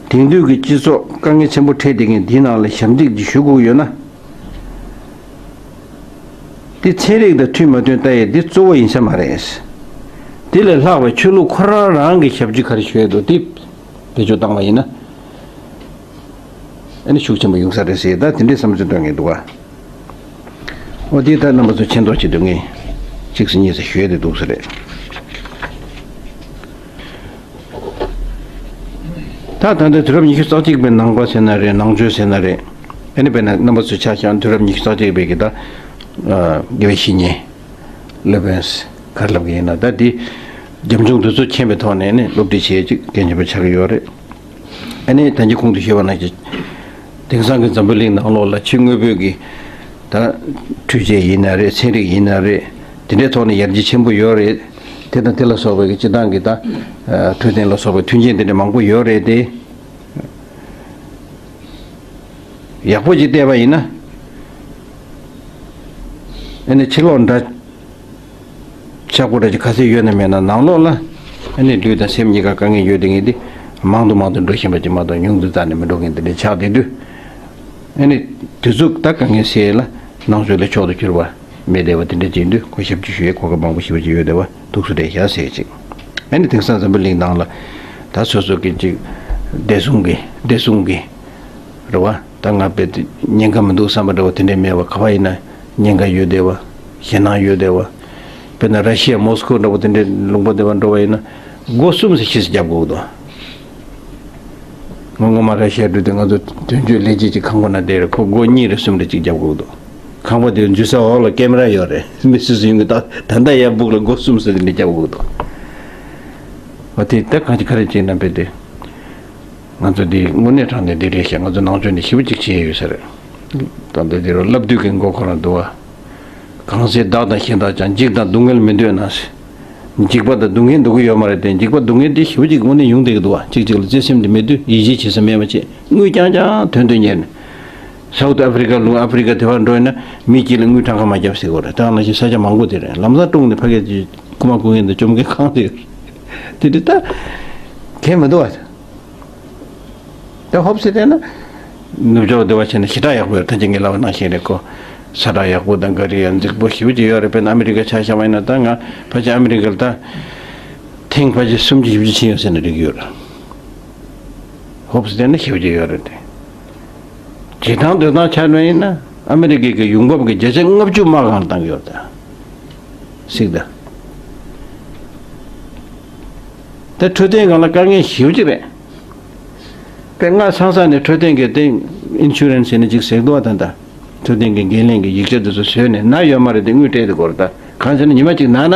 དེང་དུས་ཀྱི་སྤྱི་ཚོགས་དཀའ་ངལ་ཆེན་པོ་འཕྲད་བསྡད་མཁན་འདིའི་ནང་ལ་ཞབས་འདེགས་ཅིག་ཞུ་དགོས་ཡོད་ན། དེ་ཚན་རིག་དང་མཐུན་མ་མཐུན་ལྟ་ཡས་འདི་གཙོ་བོ་ཡིན་ས་མ་རེད། དེ་ལས་ལྷག་པའི་ཆོས་ལུགས་ཁོ་རང་རང་གི་ཞབས་ཕྱི་ག་རེ་ཞུ་ཡས་འདུག་དེ་བེད་སྤྱོད་བཏང་བ་ཡིན་ན། ཨ་ནི་ཤུགས་ཆེན་པོ་ཡོང་ས་རེད་ཟེར། ད་དེ་འདྲའི་བསམ་ཚུལ་འདོན་མཁན་འདུག་ག། འོ་དེ་ད་རྣམ་པ་ཚོ་མཁྱེན་རྟོགས་བྱེད་འདོད་མཁན་གཅིག་ཙམ་གཉིས་ཙམ་ཞུ་ཡས་དེ་འདུག་ས་རེད། ད་ད་ལྟ་དུས་རབས་ཉི་ཤུ་རྩ་གཅིག་པའི་ནང་པ་ཟེར་ན་རེད། ནང་ཆོས་ཟེར་ན་རེད། ཨ་ནི་དཔེར་ན་རྣམ་པ་ཚོས་ཆ་བཞག་ན་དུས་རབས་ཉི་ཤུ་རྩ་གཅིག་པའི་གི་ད། ཨ། དགེ་བའི་བཤེས་གཉེན་ལེ་བན་སི་ག་རེ་ལབ་གི་ཡིན་ན། ད་དེ་རྒྱབ་ལྗོངས་དེ་ཚོ་མཁྱེན་པའི་ཐོག་ནས་ནི་སློབ་ཁྲིད་བྱེད་ཡས་ཅིག་གལ་ཆེན་པོ་ཆགས་ཀྱི་ཡོད་རེད། ཨ་ནི་ད་གིན་གོང་དུ་ཞུས་པ་ནང་བཞིན། དེང་སང་གི་འཛམ་བུ་གླིང་ནང་ལོགས་ལ་ཕྱི་དངོས་པོའི་གི་ད་འཕྲུལ་ཆས་ཡིན་ན་རེད། ཚན་རིག་ཡིན་ན་རེད། དེ་འདྲའི་ཐོག་ནས་ཡར་རྒྱས་ཆེན་པོ་ཡོད་རེད། དེ་དང་དེ་ལ་སོགས་པའི་གི་སྤྱིར་བཏང་གི་ད། ཨ། འཕྲོད་བསྟེན་ལ་སོགས་པའི་མཐུན་རྐྱེན་དེ་འདྲ་མང་པོ་ཡོད་རེད་དེ། ཡག་པོ་ཅིག་བལྟས་པ་ཡིན་ན། ཨ་ནི་ཕྱི་ལོགས་འདྲ་ཆགས་པོ་འདྲ་ཅིག་ག་ཚོད་ཡོད་ན་མེད་ན། ནང་ལོགས་ལ་ཨ་ནི་ལུས་དང་སེམས་གཉིས་ཀ་དཀའ་ངལ་ཡོད་དེ་ངེས་དེ། མང་དུ་མང་དུ་འགྲོ་བཞིན་པ་ཅིག་མ་གཏོགས་ཉུང་དུ་རྩ་ནས་མི་འགྲོ་མཁན་དེ་འདྲ་ཆགས་བསྡད་དུས། ཨ་ནི་དེ་ཚོ་ད་དཀའ་ངལ་སེལ་ཡས་ལ་ནང་ཆོས་ལ་མཆོག་ཏུ་གྱུར་པ། མེད་བསྡད་པ་དེ་འདྲ་ཅིག་ཡིན་དུས། ཁོ་ཞབས་ཕྱི་ཞུ་ཡས་གོ་སྐབས་མང་པོ་ཞེ་པོ་ཅིག་ཡོད་བསྡད་པ་འདུག་སེ་རེད་ཤག་ཟེར་ཅིག་ཨ་ནི་དེང་སང་འཛམ་བུ་གླིང་ནང་ལ་ད་སོ་སོ་གི་ཅིག་བདེ་སྲུང་གི་བདེ་སྲུང་གི་རེད་བ། ད་ང་དཔེ་དེ་ཉེན་ཁ་མི་འདུག་བསམ་པ་འདྲ་བོ་དེ་འདྲ་མེད་པ། ག་པར་ཡིན་ན་ཉེན་ཁ་ཡོད་བསྡད་པ། ཞེད་སྣང་ཡོད་བསྡད་པ། དཔེར་ན་ར་ཤི་ཡ་མོ་སི་ཁོ་འདྲ་བོ་དེ་འདྲའི་ལུང་པ་དེ་པར་འགྲོ་བ་ཡིན་ན། སྒོ་གསུམ་ཟེར་ཤེས་སུ་རྒྱབ་དགོས་འདུག་ངོ་ངོ་མ་ར་བཤད་འགྲོ་དུས་ང་ཚོ་དོན་གཅོད་ལས་བྱེད་ཅིག་ཁང་པ་ན་བསྡད་རེད། ཁོ་སྒོ་གཉིས་རེ་གསུམ་རེ་ཅིག་རྒྱབ་དགོས་འདུག་ཁང་པ་དེ་འཛུལ་ས་འོག་ལ་ཀེམ་ར་ཡོད་རེད། མི་སུ་སུ་ཡོང་གི་ད་ད་ལྟ་ཡར་སྦུག་ལ་སྒོ་གསུམ་ཟེར་ནས་རྒྱབ་དགོས་འདུག་འོ་དེ་ད་གང་ཅི་ག་རེ་བྱས་ན་དཔེ་དེ། ང་ཚོ་འདི་དངོས་གནས་དྲང་གནས་འདི་རེད་ཤག་ང་ཚོ་ནང་ཆོས་འདི་ཞེ་པོ་ཅིག་བྱས་ཡོད་ས་རེད། ད་འདི་འདི་རུ་བསླབ་དུས་ཀྱི་མགོ་འཁོར་ར་འདུག་བ། གང་ཟེར་བདག་དང་གཞན་དག་ཀྱང་འཇིགས་དང་སྡུག་བསྔལ་མི་འདོད་ན། འཇིགས་པ་དང་སྡུག་བསྔལ་འདོད་ཀྱི་ཡོད་མ་རེད་དེ། འཇིགས་པ་སྡུག་བསྔལ་འདི་ཞེ་པོ་ཅིག་དངོས་གནས་ཡོང་བསྡད་ཀྱི་འདུག་བ། གཅིག་གཅིག་ལ་བརྩེ་སེམས་འདི་མེད་དུས་ཡིད་ཆེས་བྱེད་ས་མེད་པ་བྱས། དངུལ་རྐྱང་རྐྱང་དོན་དུ་གཉེར་ནས། སའུ་ཐི་ཨ་ཧྥི་རི་ཀ་ལུང་ཨ་ཧྥི་རི་ཀ་དེ་བར་འགྲོ་ཡིན་ན་མི་གཅིག་ལ་དངུལ་གྲངས་ཀ་མ་བརྒྱབ་ཟེར་གོ་རེད། ད་ནང་བཞིན་ས་ཆ་མང་པོ་དེ་རེད། ལམ་སང་ཀྲུང་ནས་ཕ་གི་རྐུ་མ་རྐུ་མཁན་དང་བཅོམ་མཁན་གང་དེ་རེད། དེ་འདྲ་ད་གལ་མི་འདུག་བ། ད་ཧོབ་སེ་བལྟས་ན། ནུབ་ཕྱོགས་བདེ་བ་ཆེ་ན་ཞེ་དྲག་ཡག་པོ་ཡོད། ད་ཅི་ངས་ལབ་པ་ནང་བཞིན་རེད་ཁོ། ས་ཁྲ་ཡག་པོ་དང་ག་རེ་ཡང་རྫིག་པོ་ཞེ་པོ་ཅིག་ཡོད་རེད། དཔེར་ན་ཨ་མི་རི་ཀ་ཆ་བཞག་པ་ཡིན་ན་ད་ང་ཕལ་ཆེར་ཨ་མི་རི་ཀ་ལ་ད་ཐེངས་ཕལ་ཆེར་སུམ་ཅུ་བཞི་བཅུ་ཕྱིན་ཡོད་ཟེར་ན་འགྲིག་གི་ཡོད་རེད། ཧོབ་སེ་བལྟས་ན་ཞེ་པོ་ཅིག་ཡོད་རེད་དེ། བྱེད་སྟངས་སྡོད་སྟངས་ཆ་ནས་ཡིན་ན་ཨ་མི་རི་ཀའི་གི་ཡོང་འབབ་ཀྱི་བརྒྱ་ཆ་ལྔ་བཅུ་དམག་སྒང་ལ་བཏང་གི་ཡོད་རེད་ད། གཟིགས་ད། ད་འཕྲོད་བསྟེན་སྒང་ལ་དཀའ་ངལ་ཞེ་པོ་ཅིག་རེད། དཔེ་སྔ་ཚང་ས་ནས་འཕྲོད་བསྟེན་གྱི་དེ་ཨིན་ཤུ་རན་སི་ཟེར་ནས་ཅིག་ཟེར་འདུག་བ། ད་ལྟ་འཕྲོད་བསྟེན་གྱི་འགན་ལེན་གྱི་ཡིག་ཆ་དེ་ཚོ་བཟོས་ནས་ན་ཡོད་མ་རེད་དེ་དངུལ་སྤྲད་དེ་སྐོར་ད་གང་ཟེར་ན་ཉི་མ་གཅིག་ན་ན་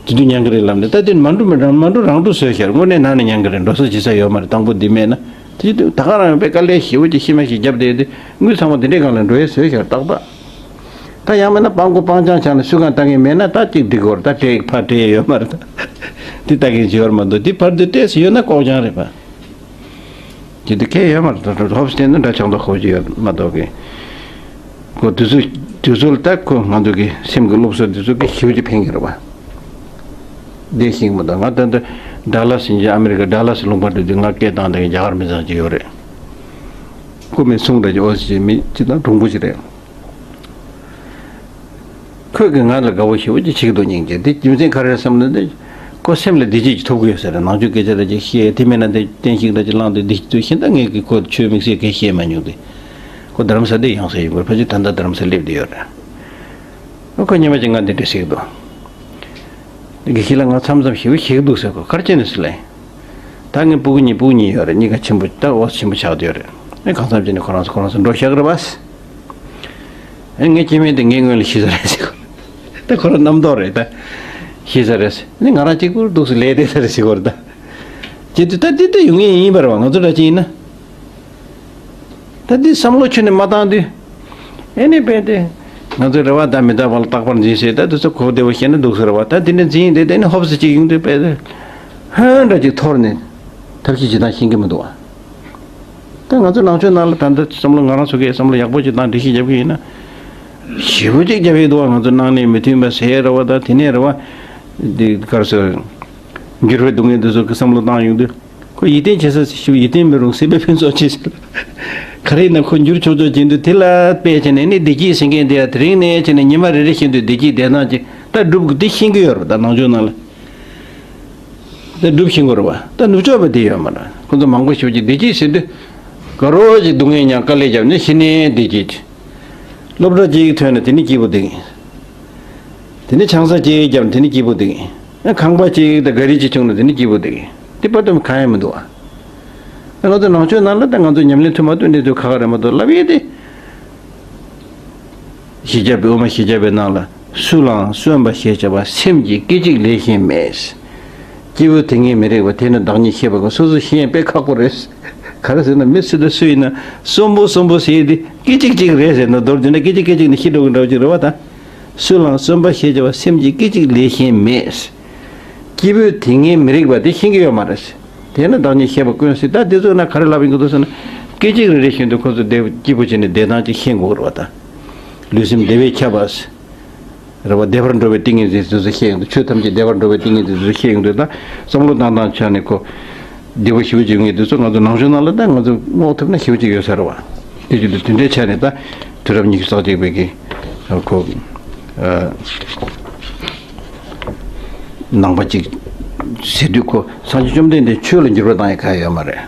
དེ་དུས་ཉན་གི་རེད་ལབ་ནས། ད་དེ་མ་འགྲོ་མི་རང་མ་འགྲོ་རང་འགྲོ་བཟོས་ཤར། དངོས་གནས་ན་ནས་ཉན་གི་རེད། འགྲོ་ས་བྱེད་ས་ཡོད་མ་རེད། དང་པོ་འདི་མེད་ན་དེ་དུས་ད་ག་རང་ཡང་དཔེ་དཀའ་ལས་ཞེ་པོ་ཅིག་ཤི་མ་ཤི་རྒྱབ་བསྡད་དེ་དངུལ་ཚང་མ་དེ་འདྲའི་སྒང་ལ་འགྲོ་ཡས་བཟོས་ཤར་ཏག་ཏག་ད་ཡང་མིན་ན་སྤང་མགོ་སྤང་རྐྱང་ཆགས་ནས་སུས་གང་ལྟ་མཁན་མེད་ན་ད་ཅིག་འགྲིག་གོ་རེད། ད་སྤྲད་ཕར་སྤྲད་ཡོད་མ་རེད། ད་འདི་ལྟ་མཁན་ཅིག་ཡོད་མ་འདུག་འདི་བར་དུ་སྤྲད་སུ་ཡོད་ན་ལྐོག་རྐྱང་རེད་པ། ཅི་འདི་ཁས་ཡོད་མ་རེད། ད་ཧོབ་སྟེ་ན་འདྲ་ཆགས་མདོག་ཁ་པོ་ཅིག་ཡོད་མ་གཏོགས་གི། ཁོ་དུས་ཚོད་དུས་ཚོད་ལ་ད་ཁོ་ང་ཚོ་གི་སེམས་ཀྱི་སློབ་གསོ་དུས་ཚོད་ཀྱི་ཞེ་པོ་ཅིག་ཕན་གྱི་རེད་པ། འདི་ཤེས་མ་གཏོགས་ང་ད་ལྟ་ཌ་ལ་སི་ཡིན་གྱི་ཨ་མི་རི་ཀ་ཌ་ལ་སི་ལུང་པ་འགྲོ་དུས་ང་སྐད་བཏང་བསྡད་མཁན་རྒྱ་གར་མི་ཚང་ཅིག་ཡོད་རེད། སྐུ་མི་སུང་འདྲ་ཅིག་ཨོ་སི་ཅིག་མི་ཅིག་དང་གྲུང་པོ་ཅིག་རེད། ཁོས་ཀྱིས་ང་ལ་དགའ་བོ་ཞེ་པོ་ཅིག་བྱེད་ཀྱི་འདུག་སྙིང་རྗེ། དེ་རྒྱུ་མཚན་ག་རེ་རེད་བསམ་ན་དེ། ཁོ་སེམས་ལ་བདེ་སྐྱིད་ཅིག་ཐོབ་ཀྱི་ཡོད་ས་རེད། ནང་ཆོས་སྐད་ཆ་རེ་ཅིག་བཤད། དེ་མིན་ན་དེ་བསྟན་བཤིག་འདྲ་ཅིག་བླངས་ཏེ་བདེ་སྐྱིད་ཐོབ་ཤེས་ན། ངས་ཀྱིས་ཁོ་ཆོས་དམིགས་བསལ་གང་བཤད་མ་མྱོང་དེ། ཁོ་རྡ་རམ་ས་དེ་ཡང་ས་ཡིན་དགོས། ཕལ་ཆེར་ད་ལྟ་རྡ་རམ་ས་སླེབས་བསྡད་ཡོད་རེད། ཁོ་ཉི་མ་གཅིག་ང་འདི་འདྲ་ཟེར་གྱི་འདུག་དགེ་བཤེས་ལགས་ང་མཚམས་མཚམས་ཞེ་པོ་ཞིག་འདུག་ཟེར། ཁོ་ག་རེ་བྱས་ནས་ཟེར་ལབ་ཡིན། ད་ངའི་སྤུ་གུ་གཉིས་སྤུ་གུ་གཉིས་ཡོད་རེད། གཉིས་ཀ་ཆེན་པོ་ད་འོ་ཆེན་པོ་ཆགས་བསྡད་ཡོད་རེད། ཨེ་གང་འཚམ་བྱས་ནས་ཁོ་རང་ཚོ་ཁོ་རང་ཚོ་འགྲོ་བཞག་གི་རེད་པ། ཨེ་ངའི་སྐྱེ་དམན་དེ་ངའི་སྔོན་ལ་ཤི་ས་རེད་ཟེར་གོ། ད་ཁོ་རང་རྣམ་རྟོག་རེད་ད། ཤི་ས་རེད་ཟེར་ནས་ང་རང་གཅིག་པུར་འདུག་སེ་ལས་བསྡད་ས་རེད་ཟེར་གོ་རེད་ད། ཇི་སྟེ་ད་འདི་ལྟ་ཡོང་ངེས་ཡིན་པ་རེད་པ། ང་ཚོ་འདྲ་ཅིག་ཡིན་ན། ད་འདི་བསམ་བློ་ཁྱོན་ནས་མ་བཏང་དུས། ཨེ་ནི་དཔེ་དེ། ང་ཚོའི་རེ་བ་དང་མི་རྟག་པ་ལ་རྟག་པར་འཛིན་ཟེར། ད་དེ་ཚོ་གོ་བདེ་བོ་བཤད་ན་འདུག་སེ་རེད་པ། ད་འདི་འདྲ་འཛིན་ཡིན་དེ་དེ་ནི་ཧོབ་སེ་གཅིག་ཡོང་དུས་དཔེ་དེ། ཧོན་འདྲ་ཅིག་འཐོར་ནས། ཐབས་ཤེས་བྱེད་སྟངས་ཤེས་ཀྱི་མི་འདུག་བ། ད་ང་ཚོ་ནང་ཆོས་ནང་ལ་ད་ལྟ་བསམ་བློ་ང་རང་ཚོ་གིས་བསམ་བློ་ཡག་པོ་ཅིག་བཏང་སྒྲིག་གཞི་རྒྱབ་ཀྱི་ཡིན་ན། ཞེ་པོ་ཅིག་རྒྱབ་ཡོད་འདུག་བ། ང་ཚོ་ནང་ནས་མི་མཐུན་པ་ཟེར་རེད་པ། ད་དེ་ནས་རེད་པ། འདི་གར་སོ། འགྱུར་བའི་སྡུག་བསྔལ་འདི་ཚོ་གི་བསམ་བློ་བཏང་ཡོང་དུས། ཁོ་ཡིད་བརྟན་བྱེད་ས་ཞིག་ཡིད་བརྟན་མི་རུང་སྲིད་པའི་ཕུན་ཚོགས་ཆེ་ཟེར། ག་རེ་ཡིན་ན་ཁོ་འགྱུར་ཆོག་ཆོག་བྱེད་དུས་དེ་ལ་དཔེ་བྱས་ནས་ནི་བདེ་སྐྱིད་ཟེར་མཁན་དེ་ཡང་དེ་རིང་ནས་བྱས་ནས་ཉི་མ་རེ་རེ་བཞིན་དུ་བདེ་སྐྱིད་བདེ་ཐང་ཅིག་ད་སྒྲུབ་དགོས་དེ་ཤེས་ཀྱི་ཡོད་རེད་པ། ད་ནང་ཆོས་ནང་ལ་ད་སྒྲུབ་ཤེས་དགོས་རེད་པ། ད་ནུབ་ཕྱོགས་པ་དེ་ཡོད་མ་རེད། ཁོ་ཚོ་མང་པོ་ཞེ་པོ་ཅིག་བདེ་སྐྱིད་ཟེར་དུས་དགའ་རོགས་ཅིག་སྡུག་བསྔལ་མྱངས་དཀའ་ལས་བརྒྱབ་ནས་ཤི་ནས་བདེ་སྐྱིད་ཅིག་སློབ་གྲྭ་གཅིག་ཐོན་ན་དེ་ནི་སྐྱིད་པོ་འདུག་དེ་ནི་ཆང་ས་གཅིག་བརྒྱབ་ན་དེ་ནི་སྐྱིད་པོ་འདུག་ཁང་པ་གཅིག་དང་ག་རི་གཅིག་བྱུང་ན་དེ་ནི་སྐྱིད་པོ་འདུག་དེ་བར་དུ་གང་ཡང་མི་འདུག་ཨ། ང་ཚོ་ནང་ཆོས་ནང་ལ་ད་ང་ཚོ་ཉམས་ལེན་ཐུབ་མ་ཐུབ་གནས་ཚུལ་ཁག་ཁག་རེད་མ་གཏོགས་ལབ་ཡས་དེ། ཞི་རྒྱས་པའི་དབུ་མ་ཞི་རྒྱས་པའི་ནང་ལ། སུ་ལའང་གསོན་པ་ཞེས་བྱ་བ་སེམས་ཀྱི་སྐད་ཅིག་ལས་གཞན་མེད། སྐྱེས་བུ་དེ་སྔའི་མི་རིགས་པ་དེ་ནི་བདག་ཉིད་ཤེས་པ་གོ། སོ་སོ་ཤེས་ཡས་དཔེ་ཁག་པོ་རེད། ག་རེ་ཟེར་ན་མི་སུ་དང་སུ་ཡིན་ན་གསོན་པོ་གསོན་པོ་ཟེར་ཡས་དེ་སྐད་ཅིག་གཅིག་རེད་ཟེར་ན་མདོར་བསྡུས་ན་སྐད་ཅིག་སྐད་ཅིག་ནས་ཤི་འགྲོ་གི་འདྲ་བོ་ཅིག་རེད་པ། ད་སུ་ལའང་གསོན་པ་ཞེས་བྱ་བ་སེམས་ཀྱི་སྐད་ཅིག་ལས་གཞན་མེད། སྐྱེས་བུ་དེ་སྔའི་མི་རིགས་པ་དེ་ཤེས་ཀྱི་ཡོད་མ་རེད། དེས་ན་བདག་ཉིད་ཤེས་པ་ཀུན་ཟད། ད་དེ་ཚོ་ན་ག་རེ་ལབ་ཡིན་གྱི་འདུག་ཟེར་ན། སྐད་ཅིག་རེ་རེ་བཞིན་དུ་ཁོ་ཚོ་བདེ་སྐྱིད་པོ་བྱས་ནས་བདེ་ཐང་ཅིག་ཤེས་དགོས་རེད་པ། ད་ལུས་སེམས་བདེ་བས་ཁྱབ་པ། རེད་པ། བདེ་བར་འགྲོ་བའི་ཏིང་ངེ་འཛིན་དེ་ཚོ་ཤེས་ཡོང་དུས། ཆོས་ཐམས་ཅད་བདེ་བར་འགྲོ་བའི་ཏིང་ངེ་འཛིན་དེ་ཚོ་ཤེས་ཡོང་དུས། ད་བསམ་བློ་བཏང་སྟངས་ཆ་ནས་ཁོ་བདེ་པོ་ཞེ་པོ་ཅིག་ཡོང་ངེས་དུས་ཚོ། ང་ཚོ་ནང་ཆོས་ནང་ལ་ད་ང་ཚོ་སྔོག་ཐུབ་ན་ཞེ་པོ་ཅིག་ཡོད་ས་རེད་པ། དེ་བཞིན་དུ་དེ་འདྲའི་ཆ་ནས་ད་དུས་རབས་ཉི་ཤུ་རྩ་གཅིག་པའི་གི་ཁོ། ནང་པ་ཅིག་ཟེར་དུས་ཁོ་སངས་རྒྱས་བཅོམ་ལྡན་འདས་ཆོས་ལ་འགྱུར་བ་བཏང་ཡ་གང་ཡང་ཡོད་མ་རེད།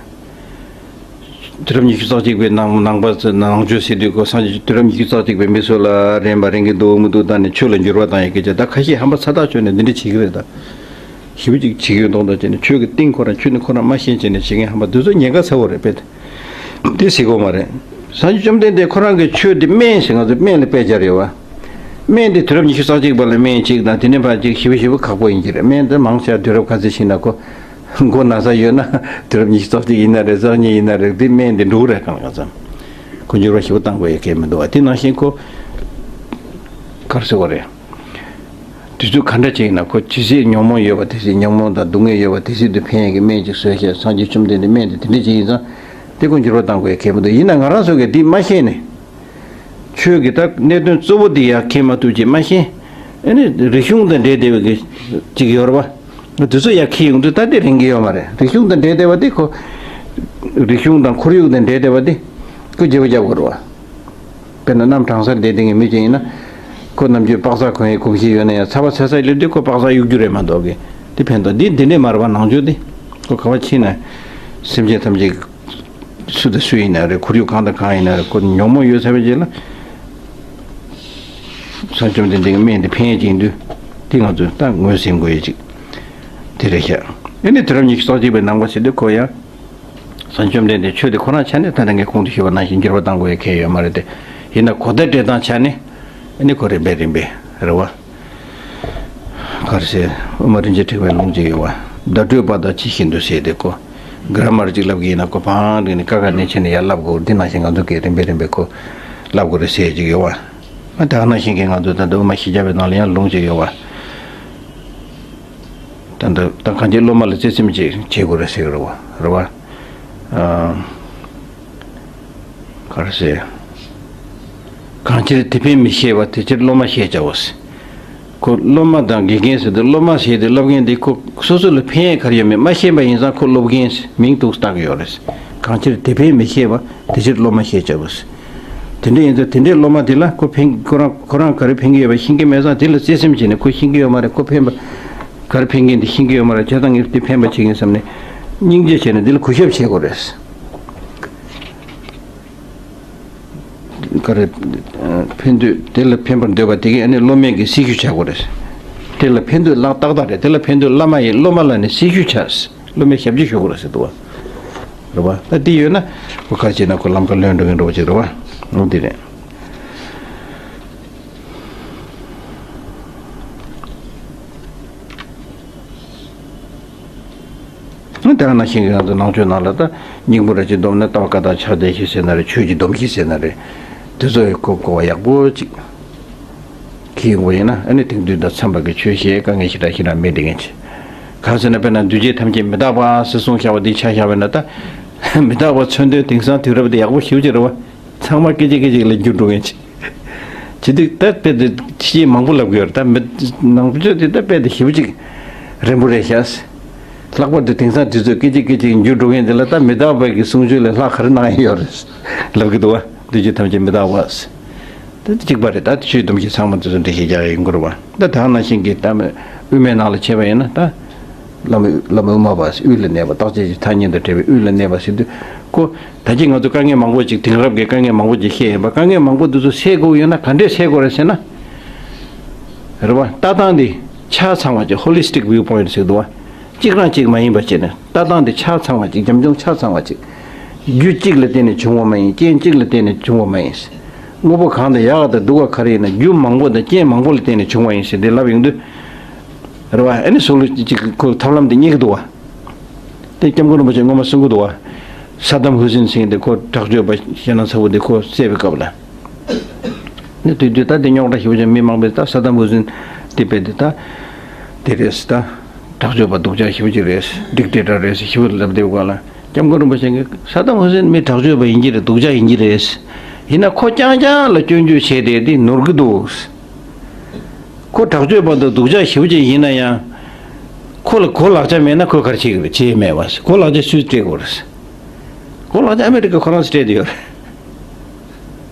དུས་རབས་ཉི་ཤུ་རྩ་གཅིག་པའི་ནང་ནང་པ་ནང་ཆོས་ཟེར་དུས་ཁོ་སངས་རྒྱས་དུས་རབས་ཉི་ཤུ་རྩ་གཅིག་པའི་མི་ཚོ་ལ་རན་པ་རན་གྱི་འདུག་མི་འདུག་བལྟས་ནས་ཆོས་ལ་འགྱུར་བ་བཏང་ཡ་སྐད་ཆ། ད་ཁ་ཤས་ཧམ་པ་ཚ་ཐག་ཆོད་ནས་འདི་འདྲ་བྱེད་ཀྱི་རེད་ད། ཞེ་པོ་ཅིག་བྱེད་ཀྱི་ཡོད་མདོག་མདོག་བྱས་ནས། ཆོས་ཀྱི་གཏིང་ཁོ་རང་ཆོས་ནི་ཁོ་རང་མ་ཤེས་བྱས་ནས་བྱེད་མཁན་ཧམ་པ་འདི་ཚོ་ཉེན་ཁ་ཚ་བོ་རེད་པས། དེ་སྲིད་གོ་མ་རེད། སངས་རྒྱས་བཅོམ་ལྡན་འདས་ཁོ་རང་གི་ཆོས་འདི་སྨན་ཞེས་ང་ཚོས་སྨན་ལ་དཔེ་སྦྱར་ཡོད་བ། སྨན་འདི་དུས་རབས་ཉི་ཤུ་རྩ་གཅིག་པ་ལ་སྨན་གཅིག་དང་དེ་ནས་ཕར་གཅིག་ཞེ་པོ་ཞེ་པོ་ཁག་པོ་ཡིན་གྱི་རེད། སྨན་འདི་མང་ཆེ་བ་དུས་རབས་ག་ཚོད་ཕྱིན་ན་ཁོ་མགོ་ན་ཚ་ཡོད་ན་དུས་རབས་ཉི་ཤུ་རྩ་གཅིག་ཡིན་ན་རེད། རྩ་གཉིས་ཡིན་ན་རེད། འདི་སྨན་འདི་འགྲོ་གི་རེད། གང་ལ་གང་འཚམ་ཁོ་འགྱུར་བ་ཞེ་པོ་བཏང་དགོས་ཡ་གལ་མི་འདུག་བ། དེ་ནང་བཞིན་ཁོ་ག་རེ་ཟེར་དགོས་རེད། དུས་ཚོད་ག་འདྲ་ཅིག་ཡིན་ན་ཁོ་ཇི་སྲིད་ཉོན་མོངས་ཡོད་པ་དེ་སྲིད། ཉོན་མོངས་དང་སྡུག་བསྔལ་ཡོད་པ་དེ་སྲིད་དུ་ཕན་ཡས་ཀྱི་སྨན་ཅིག་བཟོས་བྱས། སངས་རྒྱས་བཅོམ་ལྡན་འདས་སྨན་དེ་དེ་འདྲ་ཅིག་ཡིན་ཙང་དེ་ཁོ་འགྱུར་བ་བཏང་དགོས་ཡ་གལ་མི་འདུག་ཡིན་ན་ང་རང་ཚོ་གིས་འདི་མ་ཤེས་ནས། ཆོས་ཀྱི་ད་གནད་དོན་གཙོ་བོ་འདི་ཡར་འཁྱེར་མ་ཐུབ་ཅིག་མ་ཤེས། ཨ་ནི་རིག་གཞུང་དང་འབྲེལ་བསྡད་པའི་གི་ཅིག་ཡོད་རེད་བ། དེ་ཚོ་ཡར་འཁྱེར་ཡོང་དུས་ད་དེ་རན་གྱི་ཡོད་མ་རེད། རིག་གཞུང་དང་འབྲེལ་བསྡད་པ་དེ་ཁོ་རིག་གཞུང་དང་ཁོར་ཡུག་དང་འབྲེལ་བསྡད་པ་དེ་ཁོ་བརྗེ་པོ་རྒྱབ་དགོས་རེད་བ། དཔེར་ན་གནམ་གྲང་སར་བསྡད་བསྡད་མཁན་མི་ཅིག་ཡིན་ན། ཁོ་ནམ་རྒྱུན་པགས་ཚག་གོན་ཡའི་གོམས་གཤིས་ཡོད་ན་ཡང་ཚ་བ་ཚ་ཚ་སླེབས་དུས་ཁོ་པགས་ཚག་གཡུག་རྒྱུ་རེད་མ་གཏོགས་གི་དེ་ཕན་ཐོགས་འདི་འདི་འདྲས་མ་རེད་བ། ནང་ཆོས་འདི་ཁོ་ག་བ་ཕྱིན་ན་སེམས་ཅན་ཐམས་ཅད་སུ་དང་སུ་ཡིན་ན་རེད། ཁོར་ཡུག་གང་དང་གང་ཡིན་ན་རེད། ཁོ་ཉོན་མོངས་ཡོད་ཚར་བའི་རྗེས་ལ་སངས་རྒྱས་བཅོམ་ལྡན་འདས་ཀྱི་སྨན་འདི་ཕན་ཡས་ཅིག་ཡིན་དུས་དེ་ང་ཚོས་ད་ངོས་ཟིན་དགོས་ཡས་ཅིག་དེ་རེད་ཤག་ཨ་ནི་དུས་རབས་ཉི་ཤུ་རྩ་གཅིག་པའི་ནང་པ་ཟེར་དུས་ཁོ་ཡང་། སངས་རྒྱས་བཅོམ་ལྡན་འདས་ཆོས་དེ་ཁོ་རང་ཆ་ནས་ད་ལྟ་ངས་གོང་དུ་ཞུས་པ་ནང་བཞིན་འགྱུར་བ་གཏང་དགོས་ཡ་གལ་ཡོད་མ་རེད་དེ། ཡིན་ན་གོ་བརྡ་སྤྲད་སྟངས་ཆ་ནས་ཨ་ནི་ཁོ་རིམ་པས་རིམ་པས་རེད་བ། ག་རེ་ཟེར། དབུ་མ་རིན་ཆེན་ཕྲེང་བའི་ལུང་ཅིག་ཡོད་བ། བརྡ་སྤྲོད་པ་དང་ཇི་བཞིན་དུ་ཟེར་ཏེ་ཁོ་གྷ་ར་མར་ཅིག་ལབ་གི་ཡིན་ན་ཁོ་ཕང་རིང་ནས་ཀ་ཁ་གནས་ཆེན་ནས་ཡར་ལབ་དགོས། འདི་ནང་བཞིན་ང་ཚོ་གིས་རིམ་པས་རིམ་པས་ཁོ་ལབ་དགོས་རེད་ཟེར་ཅིག་ཡོད་བ། ད་ག་ནང་བཞིན་གྱི་ང་ཚོ་ད་ལྟ་དབུ་མ་བཞི་བརྒྱ་པའི་ནང་ལ་ཡང་ལུང་ཅིག་ཡོད་བ། ད་ལྟ་ད་གང་ཅི་སློབ་མ་ལ་བརྩེ་སེམས་ཅིག་བྱེད་དགོས་རེད་ཟེར་གི་རེད་བ། རེད་བ། ཨ། ག་རེ་ཟེར། གང་ཕྱིར་དེ་ཕན་མི་ཤེས་པ་དེ་ཕྱིར་སློབ་མ་ཤེས་བྱའོ་ཟེར། ཁོ་སློབ་མ་དང་དགེ་རྒན་ཟེར་དུས་སློབ་མ་ཟེར་དུས་སློབ་མཁན་དེ་ཁོ་སོ་སོ་ལ་ཕན་ཡས་ག་རེ་ཡོད་མེད་མ་ཤེས་པ་ཡིན་ཙང་ཁོ་སློབ་མཁན་ཟེར་མིང་འདོགས་བཏགས་ཀྱི་ཡོད་རེད། གང་ཕྱིར་དེ་ཕན་མི་ཤེས་པ་དེ་ཕྱིར་སློབ་མ་ཤེས་བྱའོ་ཟེར། དེ་འདྲ་ཡིན་ཙང་དེ་འདྲའི་སློབ་མ་དེ་ལ་ཁོ་ཕན། ཁོ་རང་ཁོ་རང་ག་རེ་ཕན་གྱི་ཡོད་པ་ཤེས་ཀྱི་མེད་ཙང་དེ་ལ་བརྩེ་སེམས་བྱས་ནས་ཁོ་ཤེས་ཀྱི་ཡོད་མ་རེད། ཁོ་ཕན་པ་ག་རེ་ཕན་གྱི་འདི་ཤེས་ཀྱི་ཡོད་མ་རེད། བྱས་ཙང་ངས་འདི་ཕན་པ་བྱེད་ཀྱི་ཡིན་བསམ་ནས་སྙིང་རྗེ་བྱས་ནས་འདི་ལ་གུས་ཞབས་བྱེད་དགོས་རེད། ག་རེ། ཕན་འདོད་དེ་ལ་ཕན་པར་འདོད་པ་དེ་གས་ཨ་ནི་སློབ་མའི་གི་སྲི་ཞུ་བྱ་དགོས་རེད། དེ་ལ་ཕན་འདོད་ལག་ཏག་ཏག་རེད། དེ་ལ་ཕན་འདོད་བླ་མ་ཡིན། སློབ་མ་ལ་ནི་སྲི་ཞུ་བྱ། སློབ་མའི་ཞབས་ཕྱི་ཞུ་དགོས་རེད་ཟེར་འདུག་བ། རེད་བ། ད་འདི་ཡོད་ན་ཁོ་ག་རེ་བྱས་ན་ཁོ་ལམ་ཁ་ལོན་འགྲོ་གི་འགྲོ་བ་ཅིག་རེད་བ། འོ་འདི་རེད། ད་ག་ནང་བཞིན་གྱི་ང་ཚོ་ནང་ཆོས་ནང་ལ་ད་སྙིང་པོ་ར་ཅིག་སྡོམ་ན་ལྟ་བ་བཀའ་དང་ཕྱག་རྒྱ་བཞི་ཟེར་ན་རེད། ཆོས་ཀྱི་སྡོམ་བཞི་ཟེར་ན་རེད། དེ་ཚོ་ཡི་གོ་གོ་བ་ཡག་པོ་ཅིག་གི་ཡོང་བ་ཡིན་ན་ཨ་ནི་དེང་དུས་དང་འཚམས་པ་གི་ཆོས་བཤད་དཀའ་ངལ་ཞེ་དྲག་ཞེ་དྲག་མེད་དེ་ངེས་ཆེ། གང་ཟེར་ན་དཔེར་ན་འདུས་བྱས་ཐམས་ཅད་མི་རྟག་པ་ཟེར་གསུངས་བཞག་པ་འདི་ཆ་བཞག་པ་ཡིན་ན་ད་མི་རྟག་པ་མཚོན་དོན་དེང་སང་དུས་རབས་འདི་ཡག་པོ་ཞེ་པོ་ཅིག་རེད་བ། ཚང་མ་སྐད་ཅིག་སྐད་ཅིག་ལ་འགྱུར་འགྲོ་མཁན་ཅིག་བྱེད་དུས་ད་དཔེ་དེ་ཕྱི་མང་པོ་ལབ་གི་ཡོད་རེད། ད་མི་ནང་ཆོས་དེ་ད་དཔེ་དེ་ཞེ་པོ་ཅིག་རན་པོ་རེད་ཤག་ལྷག་པར་དུ་དེང་སང་དུས་ཚོད་སྐད་ཅིག་སྐད་ཅིག་འགྱུར་འགྲོ་མཁན་དེ་ལ་ད་མི་རྟག་པའི་གི་གསུང་ཆོས་ལས་ལྷག་ག་རེ་གནང་ཡ་ཡོད་རེད་ལབ་གི་འདུག་བ། འདུས་བྱས་ཐམས་ཅད་མི་རྟག་པ། ད་དེ་གཅིག་པ་རེད། ད་ཆོས་སྡོམ་བཞི་ཚང་མ་དེ་ཚོ་འགྲེལ་བཤད་རྒྱག་ཡ་ཡིན་དགོས་རེད་བ། ད་ད་ནང་བཞིན་གྱི་ད་དབུ་མའི་ནང་ལ་བྱས་པ་ཡིན་ན་ད། བླ་མ་བླ་མ་དབུ་མ་པ་དབུས་ལ་གནས་པ། རྟག་ཆད་ཀྱི་ཐ་སྙད་དང་བྲལ་བའི་དབུས་ལ་གནས་པ་ཟེར་དུས་ཁོ། ད་ཅི་ང་ཚོ་དཀའ་ངལ་མང་པོ་ཅིག་དེང་རབས་ཀྱི་དཀའ་ངལ་མང་པོ་ཅིག་བཤད་ཡིན་པ། དཀའ་ངལ་མང་པོ་འདི་ཚོ་སེལ་དགོས་ཡོད་ན་ག་འདྲས་སེལ་དགོས་རེད་ཟེར་ན། རེད་བ། ལྟ་སྟངས་འདི་ཆ་ཚང་བ་ཅིག་Holistic Viewpoint ཟེར་འདུག་བ། གཅིག་རང་གཅིག་མ་ཡིན་པ་བྱས་ནས་ལྟ་སྟངས་འདི་ཆ་ཚང་བ་ཅིག་རྒྱབ་ལྗོངས་ཆ་ཚང་བ་ཅིག་རྒྱུ་གཅིག་ལ་བརྟེན་ནས་བྱུང་བ་མ་ཡིན། རྐྱེན་གཅིག་ལ་བརྟེན་ནས་བྱུང་བ་མ་ཡིན། དངོས་པོ་གང་དང་ཡག་དང་སྡུག་པ་ག་རེ་ཡིན་ན་རྒྱུ་མང་པོ་དང་རྐྱེན་མང་པོ་ལ་བརྟེན་ནས་བྱུང་བ་ཡིན་ཟེར་འདི་ལབ་ཡོང་དུས། རེད་བ། ཨ་ནི་སོགས་ལ་ཅིག་ཁོ་ཐབས་ལམ་དེ་རྙེད་ཀྱི་འདུག་བ། དེ་སྐྱབས་མགོན་རིན་པོ་ཆེ་སྔོན་མ་གསུང་གི་འདུག་བ། ས་དམ་ཧུ་སིན་ཟེར་མཁན་དེ་ཁོ་དྲག་སྤྱོད་པ་ཞེད་སྣང་ཚ་བོ་དེ་ཁོ་བསད་པའི་སྐབས་ལ། ནི་དུས་དུས་ད་དེ་རྙོག་དྲ་ཞེ་པོ་ཅིག་མི་མང་པོས་ད་ས་དམ་ཧུ་སིན་དེ་དཔེ་དེ་ད་དེ་རེད་ད། དྲག་སྤྱོད་པ་སྡུག་ཅག་ཞེ་པོ་ཅིག་རེད། Dictator་རེད་ཞེ་པོ་ལབ་བསྡད་པ་ལ་སྐྱབས་མགོན་རིན་པོ་ཆེ་གིས་ས་དམ་ཧུ་སིན་མི་དྲག་སྤྱོད་པ་ཡིན་གྱི་རེད། སྡུག་ཅག་ཡིན་གྱི་རེད། ཡིན་ན་ཁོ་རྐྱང་རྐྱང་ལ་སྐྱོན་བརྗོད་བྱས་ཏེ་དེ་ནོར་གྱི་འདུག་ཁོ་དྲག་སྤྱོད་པ་དང་སྡུག་ཅག་ཞེ་པོ་ཅིག་ཡིན་ན་ཡང་། ཁོ་ལ་གོ་ལག་ཆ་མེད་ན་ཁོས་ག་རེ་བྱེད་ཀྱི་རེད། བྱེད་ཡས་མེད་པ། གོ་ལག་ཆ་སུས་སྤྲད་དགོས་རེད། གོ་ལག་ཆ་ཨ་མི་རི་ཀ་ཁོ་རང་ཚོས་སྤྲད་དེ་ཡོད་རེད།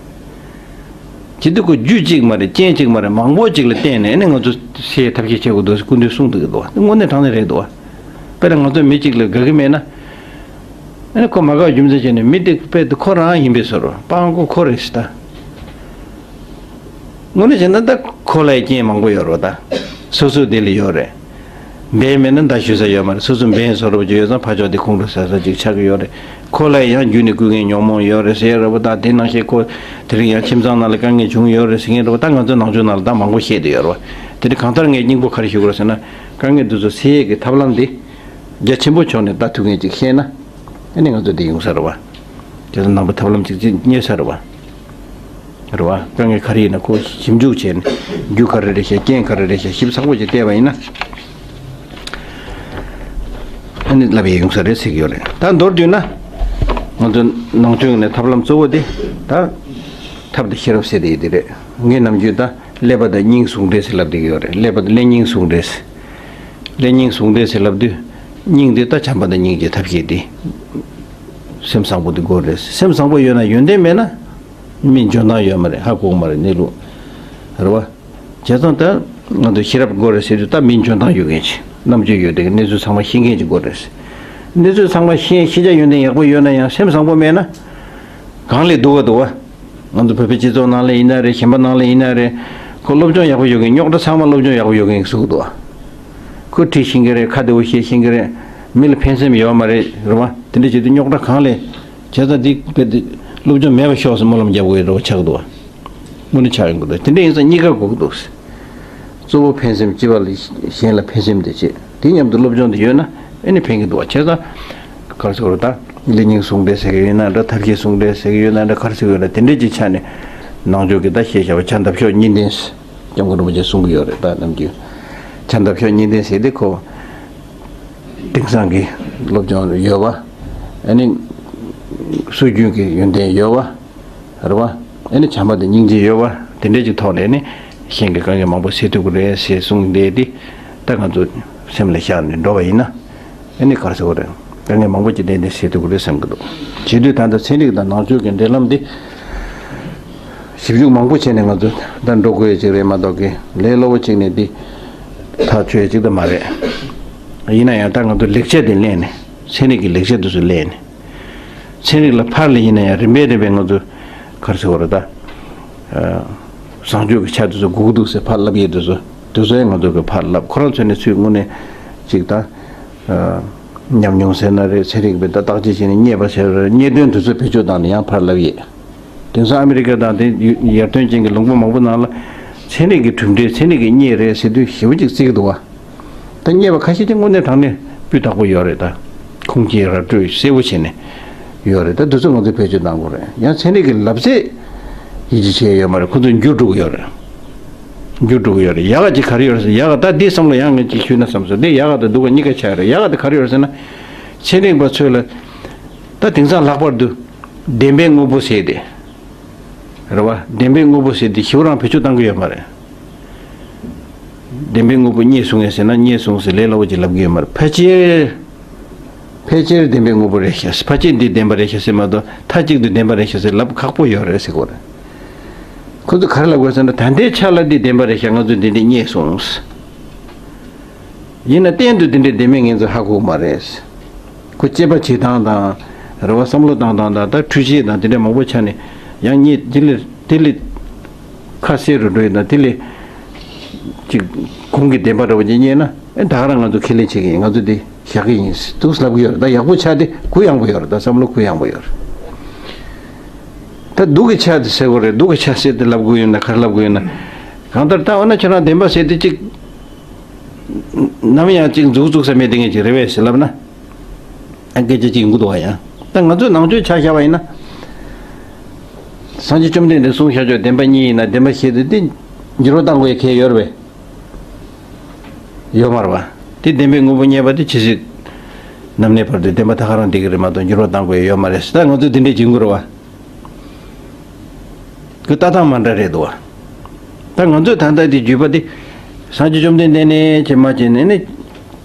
བྱེད་དུས་ཁོ་རྒྱུ་གཅིག་མ་རེད། རྐྱེན་གཅིག་མ་རེད། མང་པོ་གཅིག་ལ་བརྟེན་ནས་ཨ་ནི་ང་ཚོ་སེལ་ཐབས་ཤེས་བྱེད་དགོས་འདུག་སྐུ་མདུན་གསུངས་འདུག་གི་འདུག་དངོས་གནས་དྲང་གནས་རེད་འདུག་དཔེར་ན་ང་ཚོ་མི་གཅིག་ལ་དགའ་གི་མེད་ན། ཨ་ནི་ཁོ་མ་དགའ་བའི་རྒྱུ་མཚན་བྱས་ནས་མི་དེ་དཔེ་དེ་ཁོ་རང་ཡིན་པའི་བཟོ་འདྲ། སྤྲང་པོ་ཁོ་རེད་ཟེར་ད། དངོས་གནས་བྱས་ན་ད་ཁོ་ལ་རྐྱེན་མང་པོ་ཡོད་རེད་ད། སོ་སོ་དེ་ལ་ཡོད་རེད། འབད་མེད་ན་མདའ་གཞུ་ས་ཡོད་མ་རེད། སོ་སོ་འབད་བཟོ་འདྲ་པོ་ཅིག་ཡོད་ཙང་ཕར་ཕྱོགས་དེ་ཁོང་ཁྲོ་ཟ་ས་ཅིག་ཆགས་ཀྱི་ཡོད་རེད། ཁོ་ལ་ཡང་རྒྱུད་ནས་བསྐུལ་མཁན་ཉོན་མོངས་ཡོད་རེད་ཟེར་རེད་པ། ད་དེ་ནང་བཞིན་ཁོ་དེ་རིང་ཡང་ཁྱིམ་ཚང་ནང་ལ་དཀའ་ངལ་བྱུང་ཡོད་རེད་ཟེར་མཁན་རེད་པ། ད་ང་ཚོ་ནང་ཆོས་ནང་ལ་ད་མང་པོ་བཤད་བསྡད་ཡོད་རེད་པ། དེ་འདྲ་གང་ལྟར་ངས་སྙིང་པོ་ག་རེ་ཞུ་དགོས་རེད་ཟེར་ན། དཀའ་ངལ་འདི་ཚོ་སེལ་ཡས་ཀྱི་ཐབས་ལམ་འདི་རྒྱ་ཆེན་པོ་ཕྱོགས་ནས་ད་ཐུག་མཁན་ཅིག་ཤེས་ན། ཨ་ནི་ང་ཚོ་འདི་ཡོང་ས་རེད་པ། དེ་ཚོ་ནང་པ་ཐབས་ལམ་ཅིག་ཅིག་རྙེད་ས་རེད་པ། རེད་པ། དཀའ་ངལ་ག་རེ་ཡིན་ན་ཁོ་ཞིབ་འཇུག་བྱས་ནས་རྒྱུ་ག་རེ་རེད་ཤག་རྐྱེན་ག་རེ་རེད་ཤག་ཞིབ་ཚགས་པོ་ཅིག་བལྟས་པ་ཡིན་ན། ཨ་ནི་ལབ་ཡས་ཡོང་ས་རེད་ཟེར་གྱི་ཡོད་རེད། ད་མདོར་བསྡུས་ན། ང་ཚོ་ནང་ཆོས་ནས་ཐབས་ལམ་གཙོ་བོ་དེ་ད། ཐབས་དང་ཤེས་རབ་ཟེར་དེ་ཡིན་དེ་རེད། ངས་ནམ་རྒྱུན་ད་ཀླད་པ་དང་སྙིང་ཟུང་འབྲེལ་ཟེར་ལབ་བསྡད་ཀྱི་ཡོད་རེད། ཀླད་པ་དང་ཀླད་སྙིང་ཟུང་འབྲེལ་ཟེར། ཀླད་སྙིང་ཟུང་འབྲེལ་ཟེར་ལབ་དུས། སྙིང་དེ་ད་བྱམས་པ་དང་སྙིང་རྗེ་ཐབས་ཤེས་དེ། སེམས་བཟང་པོ་དེ་དགོས་རེད། སེམས་བཟང་པོ་ཡོད་ན་ཡོན་ཏན་མེད་ན། མི་འཇོན་ཐང་ཡོད་མ་རེད། ཧ་གོ་གི་མ་རེད་གནས་ལུགས། རེད་པ། བྱས་ཙང་ད་ང་ཚོ་ཤེས་རབ་དགོས་རེད་ཟེར་དུས་ད་མི་འཇོན་ཐང་ཡོད་མཁན་ཅིག་རྣམ་དཔྱོད་ཡོད་དེ་གནས་ཚུལ་ཚང་མ་ཤེས་མཁན་ཅིག་དགོས་རེད། གནས་ཚུལ་ཚང་མ་ཤེས་ཤེས་བྱ་ཡོན་ཏན་ཡག་པོ་ཡོད་ན་ཡང་སེམས་བཟང་པོ་མེད་ན། གང་ལས་སྡུག་ག་འདུག་པ། ང་ཚོ་བོད་པའི་སྤྱི་ཚོགས་ནང་ལ་ཡིན་ན་རེད། གཞན་པ་ནང་ལ་ཡིན་ན་རེད། ཁོ་སློབ་སྦྱོང་ཡག་པོ་ཡོད་མཁན་རྙོག་དྲ་ཚང་མ་སློབ་སྦྱོང་ཡག་པོ་ཡོད་མཁན་གྱི་བཟོ་གི་འདུག་པ། ཁོ་ཁྲིད་ཤེས་མཁན་རེད། ཁ་བདེ་པོ་བཤད་ཤེས་མཁན་རེད། མི་ལ་ཕན་སེམས་ཡོད་མ་རེད། རེད་པ། དེ་འདྲ་བྱེད་དུས་རྙོག་དྲ་གང་ལས། བྱས་ཙང་འདི་དཔེ་དེ་སློབ་སྦྱོང་མེད་པ་ཤོག་ཟེར་སྨོན་ལམ་རྒྱབ་དགོས་ཡོད་འདྲ་པོ་ཆགས་འདུག་པ། དངོས་གནས་ཆགས་ཡོང་གི་འདུག་དེ་འདྲ་ཡིན་ཙང་གཉིས་ཀ་དགོས་ཀྱི་འདུག་གཙོ་བོ་ཕན་སེམས། སྤྱི་པ་ལ་གཞན་ལ་ཕན་སེམས་དེ་བྱེད། དེ་མཉམ་དུ་སློབ་སྦྱོང་དེ་ཡོད་ན་ཨེ་ནི་ཕན་གྱི་འདུག་པ། བྱས་ཙང་ག་རེ་ཟེར་དགོས་རེད། ད་ཀླད་སྙིང་ཟུང་འབྲེལ་ཟེར་གྱི་ཡོད་ན་འདྲ། ཐབས་ཤེས་ཟུང་འབྲེལ་ཟེར་གྱི་ཡོད་ན་འདྲ། ག་རེ་ཟེར་དགོས་རེད། དེ་འདྲས་ཀྱི་ཆ་ནས་ནང་ཆོས་ཀྱི་ད་ཤེས་བྱ་བ་ཕྱག་འདབ་གཤོག་གཉིས་ལྡན་སྐྱབས་མགོན་རིན་པོ་ཆེས་གསུང་གི་ཡོད་རེད། ད་ནམ་རྒྱུན་ཕྱག་འདབ་གཤོག་གཉིས་ལྡན་ཟེར་དེ་ཁོ་དེང་སང་གི་སློབ་སྦྱོང་ཡོད་པ། ཨ་ནི་སྲོལ་རྒྱུན་གྱི་ཡོན་ཏན་ཡོད་པ། རེད་པ། ཨ་ནི་བྱམས་པ་དང་སྙིང་རྗེ་ཡོད་པ། དེ་འདྲས་ཀྱི་ཐོག་ནས་ནི་གཞན་གྱི་དཀའ་ངལ་མང་པོ་སེལ་ཐུབ་ཀྱི་རེད་ཟེར་གསུངས་བསྡད་དེ། ད་ང་ཚོ་སེམས་ལ་བཞག་ནས་འགྲོ་བ་ཡིན་ན། ཨ་ནི་ག་རེ་ཟེར་དགོས་རེད། དཀའ་ངལ་མང་པོ་ཅིག་ཏན་ཏན་སེལ་ཐུབ་ཀྱི་རེད་བསམ་གྱི་འདུག་བྱེད་དུས་ད་ལྟ་ཚན་རིག་དང་ནང་ཆོས་ཀྱི་འབྲེལ་ལམ་འདི་ཞིབ་འཇུག་མང་པོ་བྱས་ནས་ང་ཚོ་ད་འགྲོ་དགོས་ཡ་ཅིག་རེད་མ་གཏོགས་ཀྱི་ལས་སླ་པོ་ཅིག་ནས་འདི་ཐག་ཆོད་ཡ་ཅིག་ད་མ་རེད། ཡིན་ན་ཡང་ད་ང་ཚོ་ལེགས་ཆ་དེ་ལེན་ནས། ཚན་རིག་གི་ལེགས་ཆ་དེ་ཚོ་ལེན་ནས། ཚན་རིག་ལ་ཕར་ལ་ཡིན་ན་ཡང་རིམ་པས་རིམ་པས་ང་ཚོ་ག་རེ་ཟེར་དགོས་རེད་ད། ཨ། བཟང་སྤྱོད་ཀྱི་ཆ་དེ་ཚོ་དགོས་ཀྱི་འདུག་ཟེར་ཕར་ལབ་ཡས་དེ་ཚོ། དེ་ཚོ་ཡང་ང་ཚོ་གི་ཕར་ལབ། ཁོ་རང་ཚོ་ནས་ཚུར་དངོས་གནས་ཅིག་ད། ཨ། ཉམས་མྱོང་ཟེར་ན་རེད། ཚན་རིག་པས་ད་བརྟག་དཔྱད་བྱས་ནས་རྙེད་པ་ཟེར་ན་རེད། རྙེད་དོན་དེ་ཚོ་བེད་སྤྱོད་བཏང་ནས་ཡང་ཕར་ལབ་ཡས། དེང་སང་ཨ་མི་རི་ཀ་དང་དེ་ཡར་ཐོན་ཅན་གྱི་ལུང་པ་མང་པོ་ནང་ལ་ཚན་རིག་གི་གྲུབ་འབྲས། ཚན་རིག་གིས་རྙེད་རེད་ཟེར་དུས་ཞེ་པོ་ཅིག་བརྩི་གི་འདུག་པ། ད་རྙེད་པ་ཁ་ཤས་ཀྱི་དངོས་གནས་དྲང་གནས་སྤུས་དག་པོ་ཡོད་རེད། ད་ཁུངས་སྐྱེལ་ར་སྤྲོད་གསལ་པོ་བྱས་ནས་ཡོད་རེད། ད་དེ་ཚོ་ང་ཚོས་བེད་སྤྱོད་གཏང་དགོས་རེད། ཡང་ཚན་རིག་གི་ལབ་ཚད་ཡིད་ཆེས་བྱས་ཡོད་མ་རེད། ཁོ་ཚོ་འགྱུར་འགྲོ་གི་ཡོད་རེད། འགྱུར་འགྲོ་གི་ཡོད་རེད། ཡག་ག་ཅིག་ག་རེ་ཡོད་རེད་ཟེར། ཡག་ག་ད་འདི་བསམ་བློ་ཡང་ངས་ཅིག་ཞུས་ན་བསམ་སོང་། འདི་ཡག་ག་དང་སྡུག་ག་གཉིས་ཀ་ཆགས་རེད། ཡག་ག་དེ་ག་རེ་ཡོད་རེད་ཟེར་ན། ཚན་རིག་པ་ཚོས་ལ་ད་དེང་སང་ལྷག་པར་དུ་བདེན་པའི་དངོས་པོ་ཟེར་དེ། རེད་པ། བདེན་པའི་དངོས་པོ་ཟེར་དེ་ཞེ་པོ་རང་བེད་སྤྱོད་གཏང་གི་ཡོད་མ་རེད། བདེན་པའི་དངོས་པོ་རྙེད་སོང་ངས་ཟེར་ན་རྙེད་སོང་ཟེར་ལས་སླ་པོ་ཅིག་ལབ་གི་ཡོད་མ་རེད། ཕལ་ཆེར། ཕལ་ཆེར་བདེན་པའི་དངོས་པོ་རེད་ཤག་ཕལ་ཆེར་འདི་བདེན་པ་རེད་ཤག་ཟེར་མ་གཏོགས་མཐའ་གཅིག་ཏུ་བདེན་པ་རེད་ཤག་ཟེར་ལབ་ཁག་པོ་ཡོད་རེད་ཟེར་གོ་རེད། ཁོ་ཚོ་ག་རེ་ལབ་དགོས་ཟེར་ན། ད་ལྟའི་ཆ་ལ་འདི་བདེན་པ་རེད་ཤག་ང་ཚོས་འདི་འདི་རྙེད་སོང་། ཡིན་ན་གཏན་དུ་འདི་འདྲའི་བདེན་མེད་ངེས་ཚོ་ཧ་གོ་མ་རེད། ཁོ་དཔྱད་པ་བྱེད་སྟངས་དང་། རེ་བ་བསམ་བློ་བཏང་སྟངས་དང་། ད་འཕྲུལ་ཆས་དང་དེ་འདྲ་མང་པོ་ཆགས་ནས་ཡང་རྙེད། དེ་ལས་དེ་ལས་ཁ་གསལ་རུ་འགྲོ་ཡི་དང་། དེ་ལས་ཅིག་གོང་གི་བདེན་པ་འདྲ་བོ་ཅིག་རྙེད་ན། ཨེ། ད་ག་རང་ང་ཚོ་ཁས་ལེན་བྱེད་ཀྱི་ཡིན། ང་ཚོ་འདི་བཞག་གི་ཡིན་འདུག་ལབ་ཀྱི་ཡོད་རེད། ད་ཡག་པོ་ཆགས་དེ་གུ་ཡངས་པོ་ཡོད་རེད། ད་བསམ་བློ་གུ་ཡངས་པོ་ཡོད་རེད། ད་སྡུག་གི་ཆ་དེ་ཟེར་དགོས་རེད། སྡུག་གི་ཆ་ཟེར་དེ་ལབ་དགོས་ཡོད་ན་ག་རེ་ལབ་དགོས་ཡོད་ན། གང་ལྟར་ད་འོ་ན་ཁྱོད་རང་བདེན་པ་ཟེར་དེ་ཅིག་ནམ་ཡང་ཅིག་མཛུག་བཙུགས་ས་མེད་དེ་ངས་ཅིག་རེད་པས་ཟེར་ལབ་ན། ཨ། སྐད་ཆ་ཅིག་ཡོང་གི་འདུག་པ། ཡང་ད་ང་ཚོའི་ནང་ཆོས་ཆ་བཞག་པ་ཡིན་ན། སངས་རྒྱས་བཅོམ་ལྡན་འདས་གསུངས་བཞག་ཆོག་བདེན་པ་གཉིས་ཡིན་ན་བདེན་པ་བཞི་དེ་དེ་འགྱུར་བ་གཏང་དགོས་ཡ་གལ་ཡོད་རེད་པས། ཡོད་མ་རེད་པ། དེ་བདེན་པའི་དངོས་པོ་རྙེད་པ་དེ་ཇི་སྲིད་ནམ་གནས་བར་དུ་བདེན་པ་ད་ག་རང་བསྡད་ཀྱི་རེད་མ་གཏོགས་འགྱུར་བ་གཏང་དགོས་ཡ་ཡོད་མ་རེད་ཟེར། ད་ང་ཚོས་དེ་འདྲས་བྱེད་དགོས་རེད་པ། ཁོ་ལྟ་སྟངས་མ་འདྲ་རེད་འདུག་པ། ད་ང་ཚོས་ད་ལྟ་དེ་བརྒྱུད་པ་དེ་སངས་རྒྱས་བཅོམ་ལྡན་འདས་ནས་བྱས་མ་བྱས་ནས་ནི་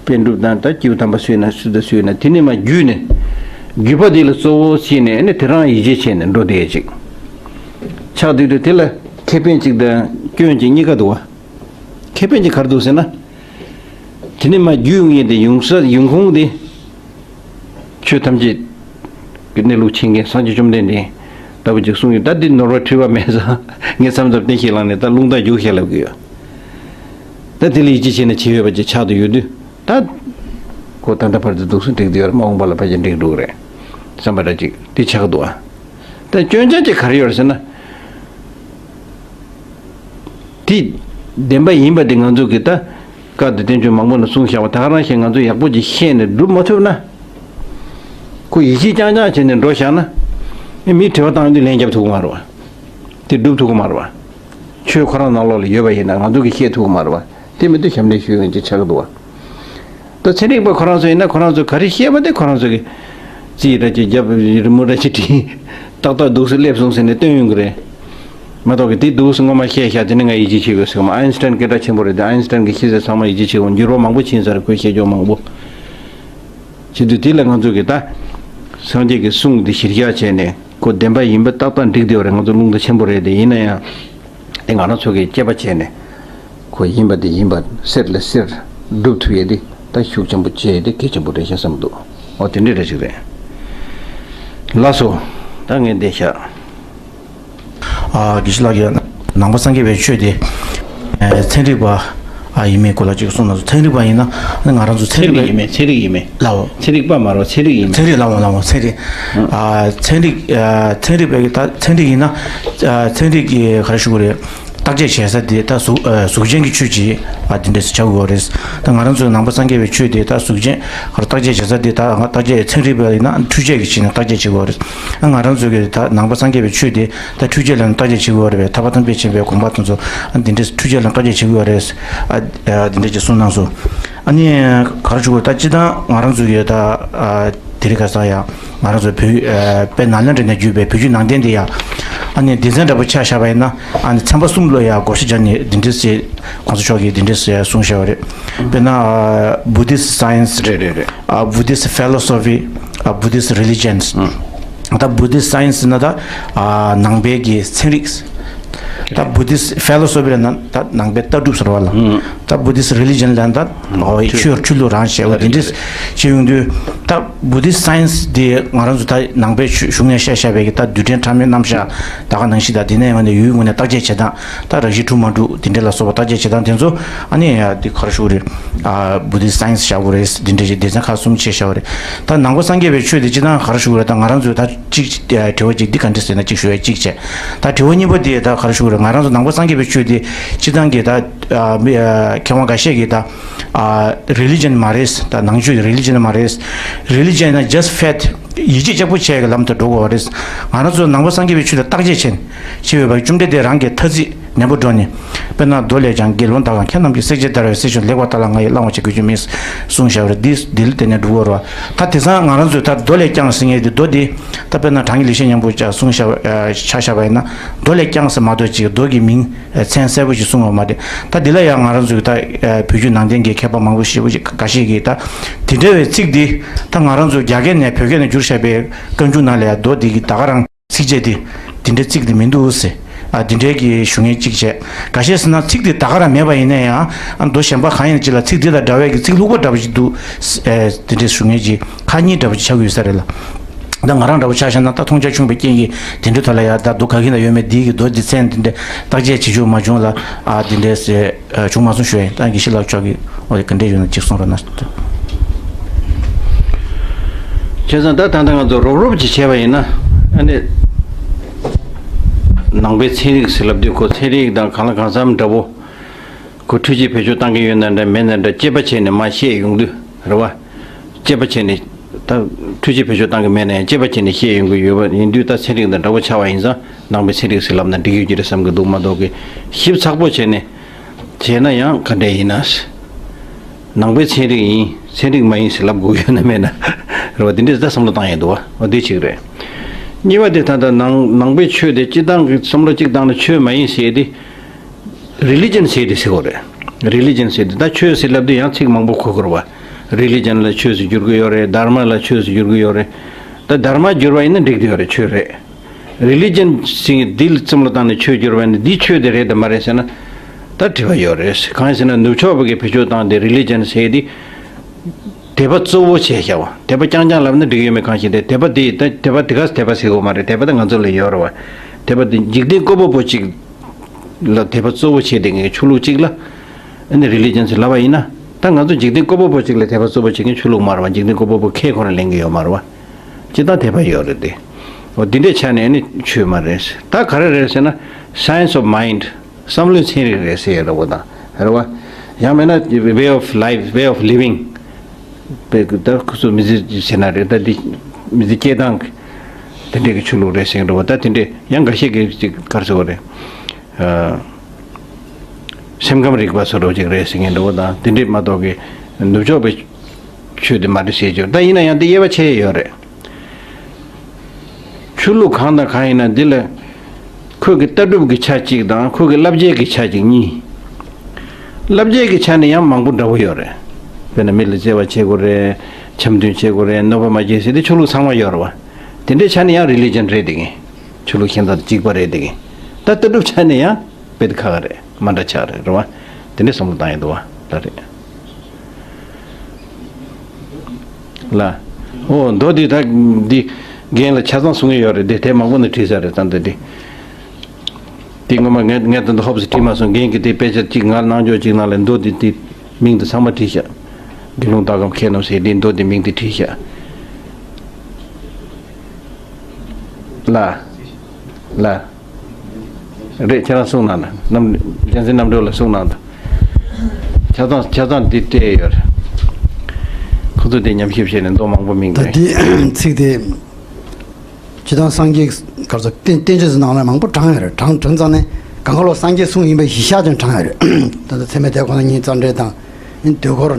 པཎ་གྲུབ་དང་ད་སྐྱེས་བུ་དམ་པ་སུ་ཡིན་ན་སུ་དང་སུ་ཡིན་ན་དེ་ནས་མར་བརྒྱུད་ནས་བརྒྱུད་པ་དེ་ལ་གཙོ་བོ་བྱས་ནས་ནི་དེ་རང་ཡིད་ཆེས་བྱས་ནས་འགྲོ་བསྡད་ཅིག་ཆགས་དུས་དུས་དེ་ལ་ཁེ་ཕན་ཅིག་དང་སྐྱོན་ཅིག་གཉིས་ཀ་འདུག་པ། ཁེ་ཕན་ཅིག་ག་རེ་འདུག་ཟེར་ན། དེ་ནས་མར་བརྒྱུད་ཡོང་ཡས་དེ་ཡོང་ས་ཡོང་ཁུངས་དེ། ཆོས་ཐམས་ཅད་ཀྱི་གནས་ལུགས་མཁྱེན་མཁན་སངས་རྒྱས་བཅོམ་ལྡན་འདས་ལྟ་བུ་ཅིག་གསུངས་ཡོད། ད་འདི་ནོར་བ་འཁྲུལ་བ་མེད་ཙང་ངས་མཚམས་མཚམས་བསྟན་བཤད་ལངས་ནས་ད་རླུང་རྟ་རྒྱུགས་བཤད་ལབ་ཀྱི་ཡོད། ད་དེ་ལ་ཡིད་ཆེས་བྱས་ནས་བྱས་ཡོད་པ་ཅིག་ཆགས་བསྡད་ཡོད་དུས། ད་ཁོ་ད་ལྟ་བར་དུ་འདུག་སེ་འགྲིག་བསྡད་ཡོད་རེད། མ་འོངས་པ་ལ་ཕལ་ཆེར་འགྲིག་འགྲོ་གི་རེད་བསམ་པ་འདྲ་ཅིག་དེ་ཆགས་འདུག་ཨ། ད་སྐྱོན་ཆ་ཅིག་ག་རེ་ཡོད་རེད་ཟེར་ན། དེ་བདེན་པ་ཡིན་པ་དེ་ང་ཚོ་གིས་ད་བཀའ་དང་བསྟན་བཅོས་མང་པོ་ལ་གསུངས་བཞག་པ་ད་ག་རང་བཞིན་ང་ཚོས་ཡག་པོ་ཅིག་ཤེས་ནས་སྒྲུབ་མ་ཐུབ་ན། ཁོ་ཡིད་ཆེས་རྐྱང་རྐྱང་བྱས་ནས་འགྲོ་བཞག་ན། ཨེ་མིས་དྲི་བ་བཏང་དུས་ལན་རྒྱབ་ཐུབ་ཀྱི་མ་རེད་བ། དེ་སྒྲུབ་ཐུབ་ཀྱི་མ་རེད་བ། ཆོས་ཁོ་རང་ནང་ལོགས་ལ་ཡོད་པ་ཡིན་ན་ང་ཚོ་གིས་ཤེས་ཐུབ་ཀྱི་མ་རེད་བ། དེ་མི་དུས་ཞབས་འདྲེན་ཞུ་ཡོང་ཅིག་ཆགས་ཀྱི་འདུག་བ། ད་ཚན་རིག་པ་ཁོ་རང་ཚོ་ཡིན་ན་ཁོ་རང་ཚོ་ག་རེ་བཤད་པ་དེ་ཁོ་རང་ཚོ་གིས་རྩིས་ར་ཅིག་རྒྱབ་རི་མོ་ར་ཅིག་བྲིས། ཏག་ཏག་འདུག་སེ་སླེབས་སོང་ཟེར་ནས་སྟོན་ཡོང་གི་རེད། མ་གཏོགས་གི་དེ་འདུག་སེ་སྔོན་མ་བཤད་བཞག་དེ་ནི་ང་ཡིད་ཆེས་བྱེད་དགོས་ཟེར་གི་མ། ཨའིན་སི་ཊན་སྐད་གྲགས་ཆེན་པོ་རེད་དེ། ཨའིན་སི་ཊན་གྱི་ཤེས་ཚད་ཚང་མ་ཡིད་ཆེས་བྱེད་དགོས། འགྱུར་བ་མང་པོ་ཕྱིན་ས་རེད། ཁོས་བཤད་ཕྱོགས་མང་པོ། བྱེད་དུས་དེ་ལ་ང་ཚོ་གི་ད་སངས་རྒྱས་ཀྱི་གསུང་འདི་གཞིར་བཞག་བྱས་ནས་ཁོ་བདེན་པ་ཡིན་པ་ཏག་ཏག་འགྲིག་བསྡད་ཡོད་རེད། ང་ཚོ་རླུང་རྟ་ཆེན་པོ་རེད་དེ། ཡིན་ན་ཡང་དེ་ང་རང་ཚོ་གིས་དཔྱད་པ་བྱས་ནས་ཁོ་ཡིན་པ་དེ་ཡིན་པ་གསེར་ལ་གསེར་སྒྲུབ་ཐུབ་ཡས་དེ་ད་ཤུགས་ཆེན་པོ་བྱས་ཏེ་གལ་ཆེན་པོ་རེད་ཤག་བསམ་འདུག་འོ་དེ་འདྲས་རེད་ཅིག་རེད། ལགས་སོ། ད་ངས་འདི་བཞག་ཨ། དགེ་བཤེས་ལགས་ཀྱིས་ནང་པ་སངས་རྒྱས་པའི་ཆོས་དེ་ཨ་ཚན་རིག་པ་ཨ་ཡིན་མིན་སྐོར་ལ་ཅིག་གསུངས་གནང་སོང་། ཚན་རིག་པ་ཡིན་ན་ང་རང་ཚོ་ཚན་ཚན་རིག་རིག་པ་ཡིན་མིན། ཚན་རིག་ཡིན་མིན། ལའོ། ཚན་རིག་པ་མ་རེད། ཚན་རིག་ཡིན་མིན། ཚན་རིག་ལའོ་ལའོ། ཚན་རིག་ཨ་ཚན་རིག་ཨ་ཚན་རིག་པའི་ད་ཚན་རིག་ཡིན་ན་ཨ་ཚན་རིག་གི་ག་རེ་ཞུ་དགོས་རེད། བརྟག་དཔྱད་བྱེད་ས་དེ་ད་གཟུགས་ཨ་གཟུགས་ཅན་གྱི་ཆོས་ཅིག་ཨ་དེ་འདྲས་སུ་ཆགས་ཀྱི་ཡོད་རེད། ད་ང་རང་ཚོའི་ནང་པ་སངས་རྒྱས་པའི་ཆོས་དེ་ད་གཟུགས་ཅན་ག་རེ་བརྟག་དཔྱད་བྱེད་ས་དེ་ད་ང་བརྟག་དཔྱད་ཚན་རིག་པ་ཡིན་ན་འཕྲུལ་ཆས་ཀྱི་ཆ་ནས་བརྟག་དཔྱད་བྱེད་ཀྱི་ཡོད་རེད། ང་རང་ཚོ་གི་ད་ནང་པ་སངས་རྒྱས་པའི་ཆོས་དེ་ད་འཕྲུལ་ཆས་ལ་ནི་བརྟག་དཔྱད་བྱེད་དགོས་རེད་པས། ཐར་པ་དང་དཔེ་ཆེན་པའི་དགོངས་པ་དེ་ཚོ་འདི་འདྲས་འཕྲུལ་ཆས་ལ་བརྟག་དཔྱད་བྱེད་དགོས་རེད། ཨ་འདི་འདྲས་ཀྱི་གསུངས་གནང་སོང་། ཨ་ནི་ག་རེ་ཞུ་དགོས། ད་སྤྱིར་བཏང་ང་རང་ཚོ་གི་ད་དེ་རིང་ཁ་སང་ཡང་ང་རང་ཚོ་བོད་དཔེ་ནཱ་ལེནྡྲ་ནས་བརྒྱུད་པའི་བོད་བརྒྱུད་ནང་བསྟན་དེ་ཡང་ཨ་ནི་སྡེ་ཚན་འདྲ་པོ་ཆ་བཞག་པ་ཡིན་ན་ཨ་ནི་ཚན་པ་གསུམ་ལ་ཡང་བགོ་བཤའ་བརྒྱབ་ནས་འདི་འདྲས་ཀྱི་གོང་ས་མཆོག་གིས་འདི་འདྲས་གསུངས་བཞག་པ་རེད། དཔེར་ན་Buddhist science། རེད་རེད་རེད། ཨ་Buddhist philosophy། ཨ་Buddhist religions། ཨ་ད་Buddhist science་ན་ད་ཨ་ནང་པའི་གི་ཚན་རིག་ད་Buddhist philosophy་ལ་ན་ད་ནང་པའི་ལྟ་གྲུབ་ཟེར་བ་ལ། ད་Buddhist religion་ལ་ད་ཨོ་ཆོས་ཆོས་ལུགས་རང་བྱས་པ་འདི་འདྲས་བྱེད་ཡོང་དུས་ད་Buddhist science་འདི་ང་རང་ཚོ་ད་ནང་པའི་གཞུང་ནས་བཤད་བཞག་པའི་གི་ད་རྡུལ་ཕྲན་ཕྲ་མོའི་རྣམ་གཞག་ད་ག་ནང་བཞིན་ད་འདི་ནས་ཡང་ནས་ཡུལ་ངོས་ནས་བརྟག་དཔྱད་བྱེད་སྟངས། ད་རང་བཞིན་གྲུབ་མ་གྲུབ་དེ་འདྲ་ལ་སོགས་པ་བརྟག་དཔྱད་བྱེད་སྟངས་དེ་ཚོ་ཨ་ནི་ཡ་འདི་ག་རེ་ཞུ་དགོས་རེད། ཨ་Buddhist science་བཞག་དགོས་རེད། འདི་འདྲ་ཞིག་སྡེ་ཚན་ཁག་གསུམ་ཕྱེ་བཞག་པ་རེད། ད་ནང་པ་སངས་རྒྱས་པའི་ཆོས་དེ་སྤྱིར་བཏང་ག་རེ་ཞུ་དགོས་རེད། ད་ང་རང་ཚོས་ད་གཅིག་ཨ་དྲི་བ་གཅིག་འདི་ག་འདྲ་ཟེར་ན་གཅིག་ཞུ་ཡ་གཅིག་བྱས། ད་དྲི་བ་གཉིས་པ་དེ་ད་ག་རེ་ཞུ་དགོས་རེད། ང་རང་ཚོ་ནང་པ་སངས་རྒྱས་པའི་ཆོས་དེ་སྤྱིར་བཏང་གི་ད་ཨ་མི་ཨ་མཁས་དབང་འགའ་ཤས་ཀྱིས་ད་ཨ་religion་མ་རེད། ད་ནང་ཆོས་religion་མ་རེད། Religion་ན་just faith། ཡིད་ཆེས་ལྕགས་པོ་བྱས་ཀྱི་ལམ་དུ་འགྲོ་དགོས་པ་རེད། ང་རང་ཚོ་ནང་པ་སངས་རྒྱས་པའི་ཆོས་ལ་བརྟག་དཔྱད་བྱས་ནས་བྱེད་འོས་པ་བཅོམ་ལྡན་འདས་རང་གི་ཐ་ཚིག་ནན་པོ་སྒྲོག་ནས། དཔེར་ན་མདོ་ལས་ཀྱང་དགེ་སློང་དག་གམ་མཁས་རྣམས་ཀྱི། བསྲེག་བཅད་བརྡར་བའི་བསྲེག་ཆུང་ལེགས་པར་བརྡར་ལ་ང་ཡིས་བླང་བར་བྱ་དགོས་རྒྱུ་མིན་གསུངས་བཞག་པ་རེད། འདི་འདི་ལ་བརྟེན་ནས་འགྲོ་དགོས་རེད་བ། ད་དེང་སང་ང་རང་ཚོས་ད་མདོ་ལས་ཀྱང་ཟེར་མཁན་དེ་མདོ་འདི་ད་དཔེར་ན་དྲང་ངེས་ལེགས་བཤད་སྙིང་པོ་ཅིག་གསུངས་བཞག་པ་ཆ་བཞག་པ་ཡིན་ན་མདོ་ལས་ཀྱང་ཟེར་མ་གཏོགས་ཅིག་མདོ་གི་མིང་མཚན་གསལ་པོ་ཞིག་གསུངས་པ་མ་རེད། ད་འདི་ལ་ཡང་ང་རང་ཚོའི་ད་བོད་བརྒྱུད་ནང་བསྟན་གྱི་མཁས་པ་མང་པོ་ཞེ་པོ་ཅིག་འགའ་ཤས་ཀྱིས་ད་དེ་འདྲ་བའི་ཚིག་འདི་ད་ང་རང་ཚོ་རྒྱ་སྐད་ནས་བོད་སྐད་ནས་བསྒྱུར་བཞག་པའི་བཀའ་འགྱུར་ནང་ལ་ཡང་མདོ་འདི་གི་ད་ག་རང་ཚིགས་བཅད་འདི་འདི་འདྲའི་ཚིག་འདི་མི་འདུག་ཟེར། ཨ་འདི་འདྲའི་གི་ཞུ་མཁན་གཅིག་བྱས། འགའ་ཤས་ཟེར་ན་ཚིག་འདི་ད་ག་རང་མེད་པ་ཡིན་ན་ཡང་ཨ་མདོ་གཞན་པ་གང་ཡིན་ཅིག་ལ་ཚིག་འདི་དང་འདྲ་བའི་གི་ཚིག་ལྷུག་པོ་འདྲ་པོ་ཅིག་འདུག་ཟེར། ཨེ་འདི་འདྲའི་ཞུ་མཁན་གྱི་ཁ་གཉིས་འདྲ་པོ་ཅིག་ཆགས་ཀྱི་ཡོད་ས་རེད་ལ། ད་ང་རང་འདྲ་པོ་ཆ་བཞག་ན་ད་མཐོང་རྒྱ་ཆུང་བའི་རྐྱེན་གྱིས་དེ་འདྲའི་ཐོག་ལ་ཡ་ད་མདོ་ག་གི་ན་ཡོད་མེད་འདི་གི་མདོ་འདི་མཚན་འདི་འདྲ་བརྟག་དཔྱད་བྱེད་རྒྱུ་མ་བྱུང་ལ། ཨ་འདི་འདྲའི་ཟེར་བྱུང་མ་སོང་ཞུ་ཡ་ཡིན། ད་དགེ་བཤེས་ལགས་མཆོག་གིས་འོ་དེ་ག་འདྲས་ཡོད་ན་ཅིག་གསུང་རོགས་གནང་། བྱས་ཙང་ད་ད་ལྟ་ང་ཚོ་རོབ་རོབ་ཅིག་བྱས་པ་ཡིན་ན་ཨ་ནི་ནང་པའི་ཚན་རིག་ཟེར་ལབ་དུས་ཁོ་ཚན་རིག་དང་གང་ལ་གང་འཚམ་འདྲ་པོ། ཁོ་འཕྲུལ་ཆས་བེད་སྤྱོད་བཏང་གི་ཡོད་ན་འདྲ་མེད་ན་འདྲ་དཔྱད་པ་བྱས་ནས་མར་བཤད་ཡོང་དུས་རེད་བ། དཔྱད་པ་བྱས་ནས་ད་འཕྲུལ་ཆས་བེད་སྤྱོད་བཏང་གི་མེད་ན་ཡང་དཔྱད་པ་བྱས་ནས་བཤད་ཡོང་གི་ཡོད་པ་ཡིན་དུས། ད་ཚན་རིག་དང་འདྲ་པོ་ཆགས་པ་ཡིན་ཙང་ནང་པའི་ཚན་རིག་ཟེར་ལབ་ན་འགྲིག་ཡོད་ཀྱི་རེད་བསམ་གྱི་འདུག་མ་གཏོགས་གི་ཞིབ་ཚགས་པོ་བྱས་ནས་བྱས་ན་ཡང་ག་འདྲ་ཡིན་ན། ནང་པའི་ཚན་རིག་ཡིན་ཚན་རིག་མ་ཡིན་ཟེར་ལབ་དགོས་ཡོད་ན་མེད་ན་རེད་བ། འདི་འདྲས་ད་བསམ་བློ་བཏང་ཡས་འདུག་བ། འོ་འདི་གཅིག་རེད། གཉིས་པ་དེ་ད་ལྟ་ནང་ནང་པའི་ཆོས་དེ་སྤྱི་བཏང་གི་བསམ་བློ་གཅིག་བཏང་ན་ཆོས་མ་ཡིན་ཟེར་ཏེ། Religion་ཟེར་དེ་ཟེར་གོ་རེད། Religion་ཟེར་དེ་ད་ཆོས་ཟེར་ལབ་དུས་ཡང་ཚིག་མང་པོ་གོ་དགོས་རེད་བ། Religion་ལ་ཆོས་ཟེར་བསྒྱུར་གི་ཡོད་རེད། Dharma་ལ་ཆོས་ཟེར་བསྒྱུར་གི་ཡོད་རེད། ད་Dharma་བསྒྱུར་བ་ཡིན་ན་འགྲིག་གི་ཡོད་རེད། ཆོས་རེད། Religion་ཟེར་འདི་ལ་བསམ་བློ་བཏང་ནས་ཆོས་བསྒྱུར་བ་ཡིན་ན་འདི་ཆོས་དེ་རེད་དམ་མ་རེད་ཟེར་ན། ད་དྲི་བ་ཡོད་རེད། གང་ཡིན་ཟེར་ན་ནུབ་ཕྱོགས་པ་གི་བེད་སྤྱོད་བཏང་སྟེ་Religion་ཟེར་དེ། དད་པ་གཙོ་བོ་བྱས་བཞག་པ། དད་པ་རྐྱང་རྐྱང་ལབ་ན་འགྲིག་ཡོད་མེད་གང་ཤེས་ཏེ། དད་པ་དེ་ད་དད་པ་དེ་ག་དད་པ་ཟེར་དགོས་མ་རེད། དད་པ་ད་ང་ཚོ་ལ་ཡོད་རེད་བ། དད་པ་དེ་འཇིག་རྟེན་བཀོད་པ་པོ་གཅིག་ལ་དད་པ་གཙོ་བོ་བྱས་ཏེ་ངའི་ཆོས་ལུགས་གཅིག་ལ་ཨ་ནི་Religion་ཟེར་ལབ་པ་ཡིན་ན། ད་ང་ཚོ་འཇིག་རྟེན་བཀོད་པ་པོ་གཅིག་ལ་དད་པ་གཙོ་བོ་བྱེད་མཁན་ཆོས་ལུགས་མ་རེད་བ། འཇིག་རྟེན་བཀོད་པ་པོ་ཁས་ཁོ་རང་ལེན་གྱི་ཡོད་མ་རེད་བ། སྤྱིར་བཏང་དད་པ་ཡོད་རེད་དེ། འོ་འདི་འདྲའི་ཆ་ནས་ནི་ཆོས་མ་རེད། ད་ག་རེ་རེད་ཟེར་ན། Science of Mind། བསམ་བློའི་ཚན་རིག་རེད་ཟེར་ཡོད་རེད་བ། དང་རེད་བ། ཡང་མིན་ན་Way of Life, Way of Living། པའི་ད་ཁོ་ཚོ་མི་ཚེ་བྱེད་ན་རེད། ད་འདི་མི་ཚེ་སྐྱེལ་སྟངས་ཀྱི་དེ་འདྲའི་གི་ཆོས་ལུགས་རེད་ཟེར་གྱི་འདུག་བ། ད་དེ་འདྲའི་ཡང་འགའ་ཤས་ཀྱིས་ཅིག་ག་རེ་ཟེར་དགོས་རེད། ཨ། སེམས་ཁམས་རིག་པ་བཟོ་འདྲ་ཅིག་རེད་ཟེར་མཁན་འདྲ་བོ་དང་དེ་འདྲས་མ་གཏོགས་ཀྱི་ནུབ་ཕྱོགས་པའི་ཆོས་དེ་མ་རེད་ཟེར་གྱི་ཡོད། ད་ཡིན་ན་ཡང་དེ་དབྱེ་བ་ཕྱེ་ཡས་ཡོད་རེད། ཆོས་ལུགས་གང་དང་གང་ཡིན་ན་འདི་ལ་ཁོས་ཀྱི་ལྟ་གྲུབ་ཀྱི་ཆ་གཅིག་དང་ཁོས་ཀྱི་བསླབ་བྱའི་གི་ཆ་གཅིག་གཉིས། བསླབ་བྱའི་གི་ཆ་ནས་ཡང་མང་པོ་འདྲ་བོ་ཡོད་རེད། དཔེར་ན་མི་ལ་བརྩེ་བ་བྱེད་དགོས་རེད། འཆམ་མཐུན་བྱེད་དགོས་རེད། གནོད་པ་མ་བྱེད་ཟེར་དེ་ཆོས་ལུགས་ཚང་མ་ཡོད་རེད་བ། དེ་འདྲའི་ཆ་ནས་ཡང་རི་ལི་ཇན་རེད་དེ་གི། ཆོས་ལུགས་གཞན་དང་གཅིག་པ་རེད་དེ་གི། ད་ལྟ་གྲུབ་ཆ་ནས་ཡང་། དཔེ་དེ་ཁག་ཁག་རེད། མ་འདྲ་ཆགས་རེད། རེད་བ། དེ་འདྲའི་བསམ་བློ་བཏང་ཡོད་འདུག་བ། ད་རེད། ལ། ཨོ་མདོ་འདི་ད་འདི་རྒན་ལ་ཆ་ཚང་གསུང་གི་ཡོད་རེད། དེ་དེ་མང་པོ་ནས་བྲིས་ས་རེད། ད་འདི་འདི་འདི་སྔོན་མ་ངས་ངས་ད་འདི་ཧོབ་སེ་བྲིས་མ་སོང་། རྒན་གྱིས་དེ་དཔེ་ཆ་གཅིག་ང་གནང་ཆོག་གཅིག་ནང་ལ་མདོ་འདི་འདི་མིང་དེ་ཚང་མ་བྲིས་ཤག་དགེ་སློང་ལྟ་སྒོམ་མཁས་རྣམས་ཟེར་འདི་མདོ་འདི་མིང་དེ་བྲིས་ཤག་ལ། ལ། རེད། ཁྱེད་རང་གསུང་གནང་དང་། རྣམ་རྒྱལ་མཚན་རྣམ་གྲོལ་ལ་གསུང་གནང་དང་། ཆ་ཚང་ཆ་ཚང་འདི་སྤྲད་ཡོད་རེད། ཁོ་ཚོ་དེ་ཉམས་ཞིབ་བྱས་ནས་མདོ་མང་པོ་མིང་ད་དེ་ཚིག་དེ་སྤྱི་དང་སངས་རྒྱས་ག་ཚོད་བསྟན་བསྟན་བཅོས་ནང་ལ་མང་པོ་དྲངས་ཡོད་རེད། དྲངས་དྲངས་ཙང་ནས་གང་ག་ལོ་སངས་རྒྱས་གསུང་ཡིན་པའི་གཞི་བཞག་ཅིག་དྲངས་ཡོད་རེད། ད་ལྟ་ཚད་མའི་དེ་ཁོ་ན་ཉིད་རྩ་འགྲེལ་དང་། དུས་འཁོར་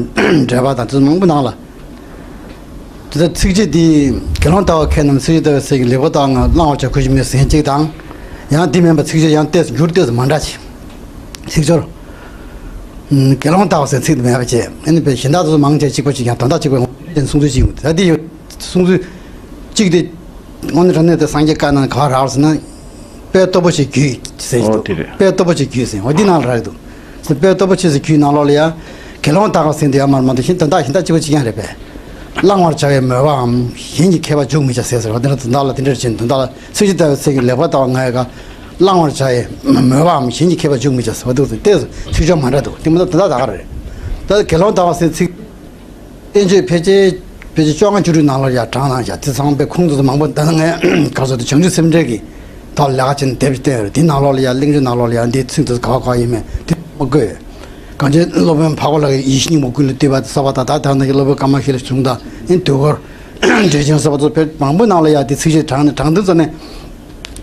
འགྲེལ་པ་དང་དེ་ཚོ་མང་པོ་ནང་ལ། དེ་ལྟར་ཚིགས་བཅད་འདི་དགེ་སློང་ལྟ་བ་མཁས་རྣམས་ཚིགས་བཅད་ལྟ་བའི་ཚིག་གི་ལེགས་པ་དག་ངར་བླང་བར་བྱ་ཁུར་ཆོག་མོད་ཟེར་གཅིག་དང་། ཡང་འདི་མིན་པ་ཚིགས་བཅད་ཡང་ཏོག་ཙམ་འགྱུར་ཏོག་ཙམ་མ་འདྲ་ཅིག་ཚིག་སྦྱོར། དགེ་སློང་ལྟ་བ་ཟེར་ཚིག་འདི་མེད་པ་བྱས། ཨ་ནི་དཔེ་གཞན་དག་ཚོ་མང་ཆེ་གཅིག་པ་ཅིག་ཀྱང་དོན་དག་གཅིག་པའི་ངོ་བོ་ཅན་གསུང་ཚུལ་ཅིག་ཡོང་། ད་འདི་ཡོད་གསུང་ཚུལ་གཅིག་དེ་དངོས་གནས་དྲང་གནས་དེ་སངས་རྒྱས་བཀའ་ནང་ག་བ་རག་ཟེར་ན། དཔལ་སྟོབས་པོ་ཆེའི་རྒྱུད་ཟེར་གྱི་འདུག་ཨོ་དེ་རེད། དཔལ་སྟོབས་པོ་ཆེའི་རྒྱུད་ཟེར་འོ་འདི་ནང་ལ་རག་གི་འདུག་དཔལ་སྟོབས་པོ་ཆེ་ཟེར་རྒྱུད་ནང་ལོགས་ལ་ཡང་། དགེ་སློང་ལྟ་བ་ཟེར་འདི་ཡང་མར་མ་གཏོགས་གཞན་དོན་དག་གཞན་དག་གཅིག་པ་གཅིག་རྐྱང་རེད་པས། བླང་བར་བྱ་བའི་མོས་པའམ་གཞན་གྱི་མཁས་པ་འཇུག་མི་བྱ་ཟེར་ཟེར་བ་འདི་འདྲ་དོན་དག་ལ་དེ་འདྲ་བྱས་དོན་དག་ལ་ཚིགས་བཅད་ལྟ་བའི་ཚིག་གི་ལེགས་པ་ལྟ་བ་ངར་ག་བླང་བར་བྱ་བའི་མོས་པའམ་གཞན་གྱི་མཁས་པ་འཇུག་མི་བྱ་ཟེར་བ་འདུག་ཟེར་ཏེ་ཚིགས་སྦྱོར་མ་འདྲ་འདུག་དེ་མ་གཏོགས་དོན་དག་ད་ག་རེད། ད་དགེ་སློང་ལྟ་བ་ཟེར་ཚིག་བསྟན་བཅོས་ཕལ་ཆེར་ཕལ་ཆེར་བཅོ་ལྔ་བཅུ་དྲུག་ནང་ལོགས་ཡར་དྲངས་གནང་བཞག་དེ་ཚང་པའི་ཁུངས་དེ་ཚོ་མང་པོ་ད་ནི་ངས་ག་ཚོད་དུ་བྱང་ཆུབ་སེམས་འགྲེལ་གྱི་ཐོག་ལ་ལས་ཀ་བྱས་ནས་དེབ་ཅིག་བཏོན་ཡོད་རེད། དེ་ནང་ལོགས་ལ་ཡར་གླེང་བརྗོད་ནང་ལོགས་ལ་ཡར་འདིའི་ཚིག་དེ་ཚོ་ག་བ་ག་བ་ཡིན་མིན་དེ་མ་བཀོད་ཡོད། གངས་ཅན་སློབ་དཔོན་འཕགས་པ་ལྷ་གི་ཡིད་བཞིན་སྙིང་པོ་ཀུན་ལས་བཏུས་པ་དེ་གསར་པ་དང་ད་ཐང་ནང་གི་སློབ་དཔོན་ཀ་མ་ཤཱི་ལ་བྱུང་དང་ཨིན་དུས་འཁོར་འགྲེལ་ཆེན་གསར་པ་ཚོ་བོད་མང་པོའི་ནང་ལ་ཡར་དེ་ཚིགས་བཅད་དྲངས་ནས་དྲངས་དུས་ཙམ་ནས་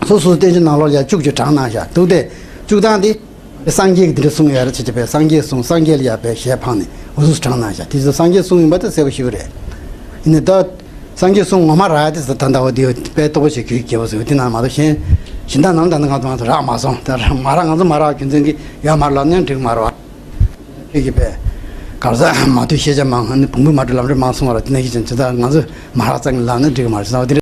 སོ་སོའི་བསྟན་བཅོས་ནང་ལོགས་ལ་ཡར་བཅུག་ཅིག་དྲངས་གནང་བཞག་འདུག་སྟེ་བཅུག་སྟངས་དེ། སངས་རྒྱས་ཀྱིས་འདི་འདྲ་གསུངས་ཡོད་རེད་ཅེས་བྱས་པས་སངས་རྒྱས་གསུངས། སངས་རྒྱས་ལ་ཡར་པའི་ཞལ་འཕངས་ནས་འུ་ཚུགས་སུ་དྲངས་གནང་བཞག་དེ་ཚོ་སངས་རྒྱས་གསུངས་ཡིན་པ་དེ་གསལ་པོ་ཞེ་པོ་རེད། ཡིན་ནའི་ད་སངས་རྒྱས་གསུངས་ངོ་མ་རག་ཡ་དེ་ད་ལྟ་བ་དེ་དཔལ་སྟོབས་པོ་ཆེའི་རྒྱུད་ཀྱི་རྒྱལ་པོ་ཟེར་བ་དེ་ནང་མ་གཏོགས་གཞན་གཞན་དག་ནང་ད་ནང་ང་ཚོ་རག་མ་སོང་། ད་རག་མ་རག་ང་ཚོ་མ་རག་རྒྱུ་མཚན་གྱིས་ཡོད་མ་རེད་ལབ་ན་ཡང་འགྲིག་མ་རེད་བ། ཁྱེད་ཀྱིས་པས་གར་ས་མ་ཐུག་ཤེས་བྱ་མང་ནི་བུང་བུ་མ་འགྲོ་ལམ་རེ་མང་སོང་བ་རེད། དེ་ནས་ཤེས་ཀྱང་ཇི་ལྟར་ང་ཚོ་མ་རག་ཙང་ལབ་ན་འགྲིག་མ་རེད་ཟེར་བ་དེ་འདྲ།